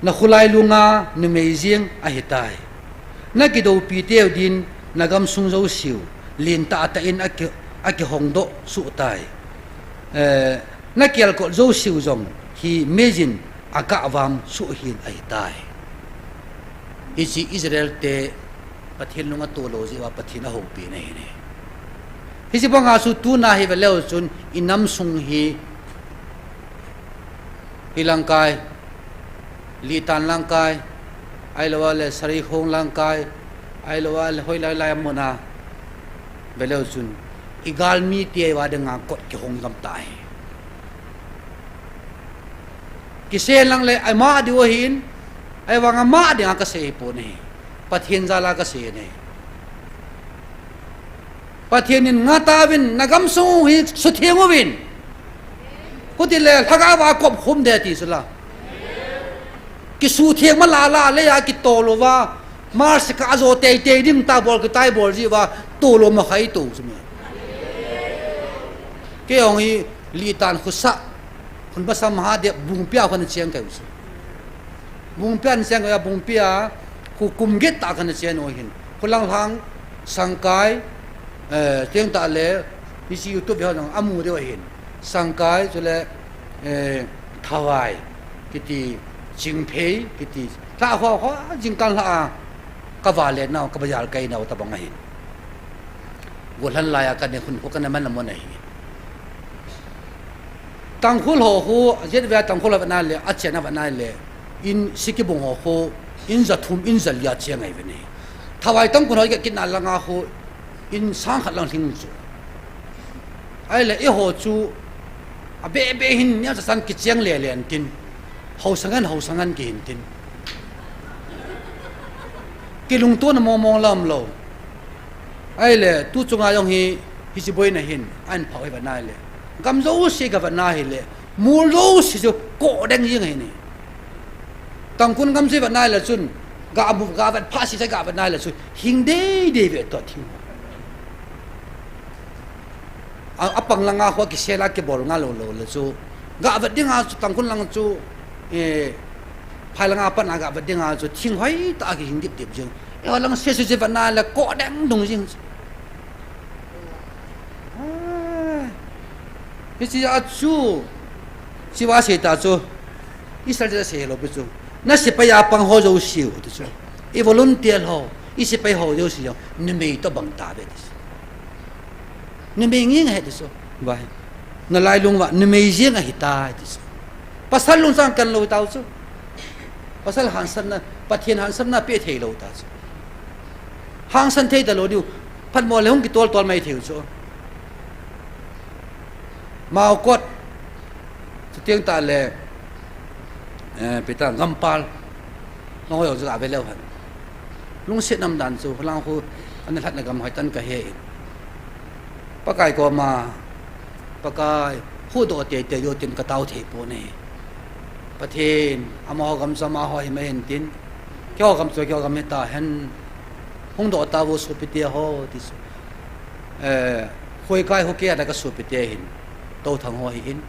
na khulai lunga numei jing ahi tai. Na kidopi teu din, na gam sung jouse u, lin tah tah in a ki, a kihong doh suh tai. Eh, na kelkot jouse u jong hi meijin a gah vam suh hin ahi tai. Hiche Israel te Pathen lung a to lo jeh uva Pathen a houpi na hi ne. Hiche banga chu tuna hi ve leu chun i nam sung hi, hi lang kai, litan lang kai, Ahilou le Sarikhong lamkai, ahilou le hoilai lai muna. Veleu chun, i galmi te va dinga kot kihong gam tai. Kise lang le, ama diu ahin, ahivang ama dinga kasei pon ahi. Pathen jal a kasei ahi. Pathen in ngah tauvin, na gamsung hi sutheng uvin. Hiti le, lhagao va kop khum de ti sula. Kisutheng ma la la le a kitol uva, March ka ajo tei tei ding ta bol kitai bol ji uva, tol u ma khai to sumi. Kei hung hi Litan khosah, khun basa Mahadev bungpia khun cheng kai u si. Bungpia an cheng kai a bungpia, khu kum get ta khun cheng u hin. Khu lang lang sangkai, eh, cheng ta le, hiche YouTube ho jong amu diu ahin. Sangkai, chule, eh, Thawai, kiti, Chingphei, kiti, lha ho, ho, jingkah lha a, ka va le nau, ka bazar kai nau, tabang ahin. Golhan lai a ka ne khun, khu ka ne man la mon ahi. Tangkhul ho khu, jet ve Tangkhul ho ve na le, a chen a ve na le, in Sikibung ho khu, in ja thum, in ja li a cheng ahi ve ne. Thawai Tangkhul ho ke kin a langa khu, in sang khat lang hling chu. Ahile, eiho chu, a be be hin, nia cha san kicheng le le an tin. Hausa ngen, hausa ngen kihin tin. Kilungtona mong mong lam lou. Ahile, tu chunga jong hi, hiche boina hin, ahin phah hi ve na le. Gam jouse ka ve na hile, mol jouse chu, ko deng jing ahi ne. Tangkhul gam chu ve na le chun, ga mu, ga vet pha si ga ve na le chun, hing dei dei ve to thing. A, a pang langa khu kisel a kibol nga lou lou le chu. Ga vet dinga chu Tangkhul lang chu, eh, phai langa pat na ga vet dinga chu thing hoi ta kihing dip dip jing. E lang se se vet na le ko deng dung jing. Ah, hiche a chu, chi va sei ta chu. Israel te sei lou pi chu. Na sepai a pang ho jouse u ti chu. I volunteer ho, i sepai ho jouse u. Numei to bang ta ve ti chu. Numei nge nge ti chu. Vai. Na lailung va, numei jeng ahi ta ti chu. Pasal lungchang kan lou tau chu. Pasal hangsanna, Pathen hangsanna pe thei lou ta chu. Hangsan thei ta lou diu. Phatmo le hung kitol tol mai thei u chu. Maokot. Chuteng ta le, eh, pita Gampal. Nong ho jong chu ga ve leu hen. Lungset nam dan chu, lang khu, ana lhatna gam hoi tan ka he in. Pakai koma, Pakai, huhdoh tei tei jo tin ka tao thei pon e. Pathen, amaho gam chu amaho hi ma hen tin. Keiho gam chu keiho gam hi ta hen. Hung doh tauvo sopi te ho, ti chu. Eh, khoi kai ho kei a da ka sopi te hin. Touthang ho hi in.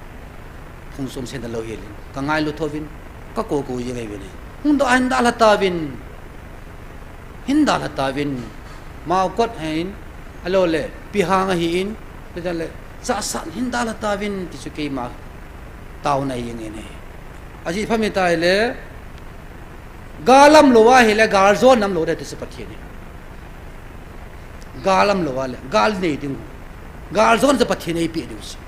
Phung som sen da lou hi in. Ka ngailu tho vin. Ka ko ko ye ngai vin. Hung doh a hin dalha tauvin. Hin dalha tauvin. Maokot hin. Ahilou le. Pihang ahi in. Pihang le. Chahsan hin dalha tauvin. Ti chu keima. Taona jeng in e. Ajeh pha mi ta le. Gal am lou ahile, gal jon am lou de ti chu Pathen in. Gal am lou ahile, gal nei ding. Gal jon chu Pathen in eipeh diu chu.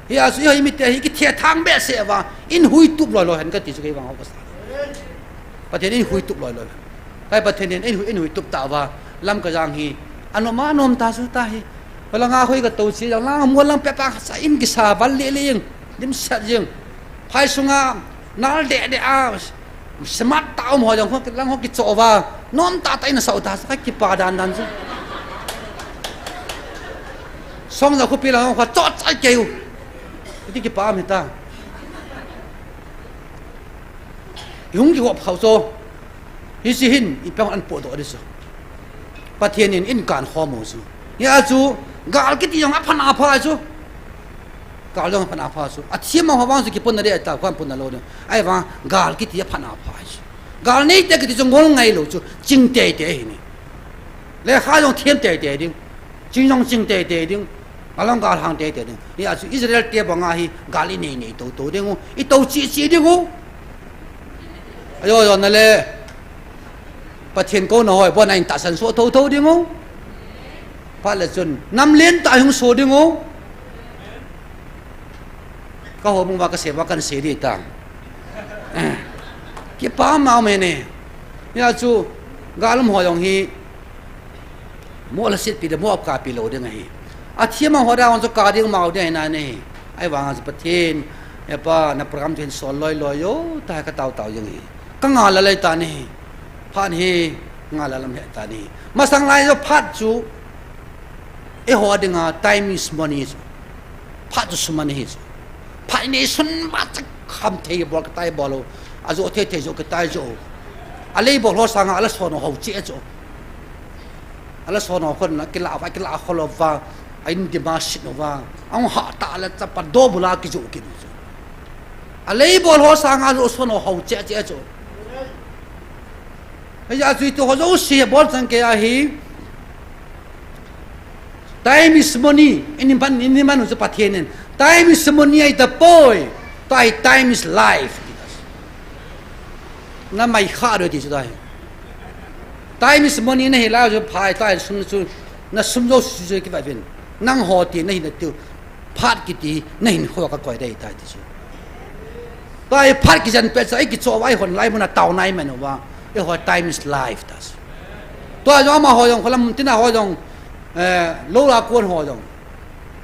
Hia chu, hia hi mite hi kithethang behseh uva, in huitup loi loi hen kati chu kei vang ho kasa. Pathen in huitup loi loi hen. Kai Pathen in, in hui, in huitup tauva, Lamka jang hi, anom a nom ta chu ta hi. Holang a hoi ka tou chi jang lang, mo lang pepa sa in kisa val le le jeng, dimset jeng. Phai sunga, nal de de a, Smart tah um ho jong ho, lang ho kichoh uva. Nom tah tah in asah u ta, sa kipa dan dan chu. Songja khopi lang ho choh chai kei u. Hiti kipa um hita. I hung kihop khau chu. Hiche hin, i peng an podoh di chu. Pathen in, in kan khom u chu. Hia chu, gal kiti jong aphan apha chu. Gal jong aphan apha chu. Athem ho vang chu kipunna ding ahi ta, koi punna lou ding. Ahivang, gal kiti aphan apha chu. Gal neite kiti chu ngol ngai lou chu. Ching teitei ahi ne. Lekha jong them teitei ding. Ching jong ching teitei ding. Along gal hang teitei ding. Hia chu Israel te banga hi gal inei nei tou tou ding u. Itou chi chi ding u. Ajo jo na le. Pathen kouna hoi, bon a in tahsan soh thotho ding u. Phat le chun, nam lentah hung soh ding u. Ka hou mong uva ka sei uva kan sei di ta. Kipa mama e. Hia chu, galam ho jong hi, mo la sit pi de, mo ap ka pi lo ding ahi. A thima ho da hon chu ka ding mau ding ahi na ni. Ahivang a chu Pathen, e pa, na program chu hin sol loi loi jo, ta ka tao tao jong hi. Ka nga la lai ta ni. Phat hi, nga la lam he ta ni. Masang lai jo phat chu, eiho dinga time is money chu. Phat chu sum ahi chu. Phat nei sun ma chu kham thei bol ka tai bol o. A jo thei thei jo ka tai jo. A lei bol ho sanga a la son ho che chu. A la son ho khon na kila va kila khol va. A in dima sit no va. Ang ha ta la cha pa do bula ki jo ki chu. A lei bol ho sanga jo son ho che che chu. Hei a chu tu ho jo si bol chang ke ahi. Time is money. Ini pan, ini man chu Pathen in. Time is money ahi tapoi. Tua hi time is life. Na mai kha do ti chu tua hi. Time is money na hi la chu phai tua hi sum chu. Na sum jo su chu ki va vin. Nang ho ti na hi na tiu. Phat kiti na hin kho ka koi dei tai ti chu. Tua hi phat kijen pet cha, ei kicho va, ei hon lai mun a tao nai man uva. Eiho time is life ta chu. Tua jong ama ho jong, kholam mun tina ho jong, eh, lo la kon ho jong.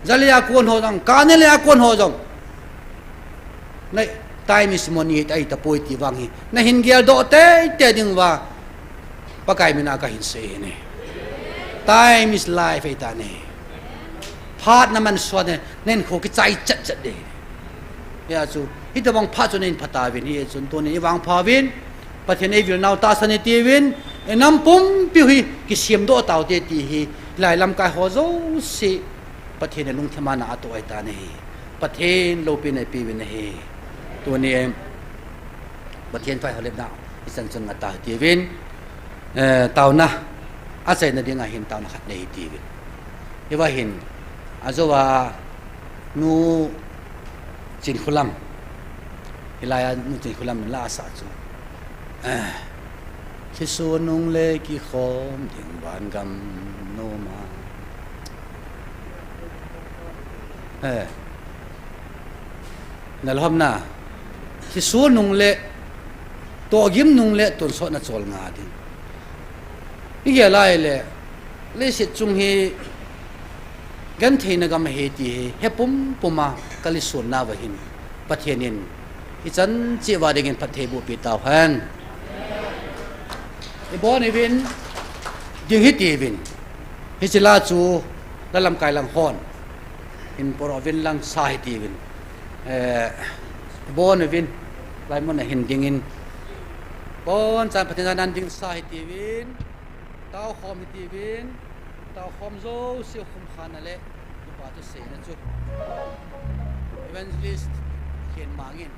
Jali a kon ho jong, kane le a kon ho jong. Nei, time is money, ahi tapoi ti vang hi. Na hin gel doh tei tei ding uva. Pakai mina ka hin sei hi ni. Time is life ahi ta ni. Phat na man suat ne, nen kho kichai chat chat de. Hia chu, hitabang phat chu nen phat ta vin hi chun tuni i vang pha vin, Pathen ei vil nau ta sa ni ti vin, e nam pumpi hi kisiam doh tau te ti hi, lai lamkai ho jo si, Pathen e lungthim a na a to ai ta ni. Pathen lopi na pi vin hi. Tuni em, Pathen phai ho lep na, i chan chun nga ta ti vin. Eh, tauna, a chaina ding a hin tauna khat nei ti vin. Hiva hin, a jo a nu Chin Khulam, hilai a nu Chin Khulam la sa chu. Eh, khi su nung le ki khom ding van gam no ma. Eh, na lhom na, khi su nung le, to gim nung le, tun so na chol nga ding. I gel lai le, leiset chung hi, gentheina gam ahi ti hi, he pum pum a, ka lisun na va hin, Pathen in, i chan chi va ding in Pathen bu pi tau hen. I bon i vin, ding hi ti vin. Hi chi la chu, la lamkai lang hon. In poro vin lang sa hi ti vin. Eh, bon i vin, lai mun a hin ding in. Bon chan Pathen nan ding sa hi ti vin. Tau khom hi ti vin. Tau khom jo si khum khan a le. Tupa chu sei na chu. Evangelist Khen Mang in.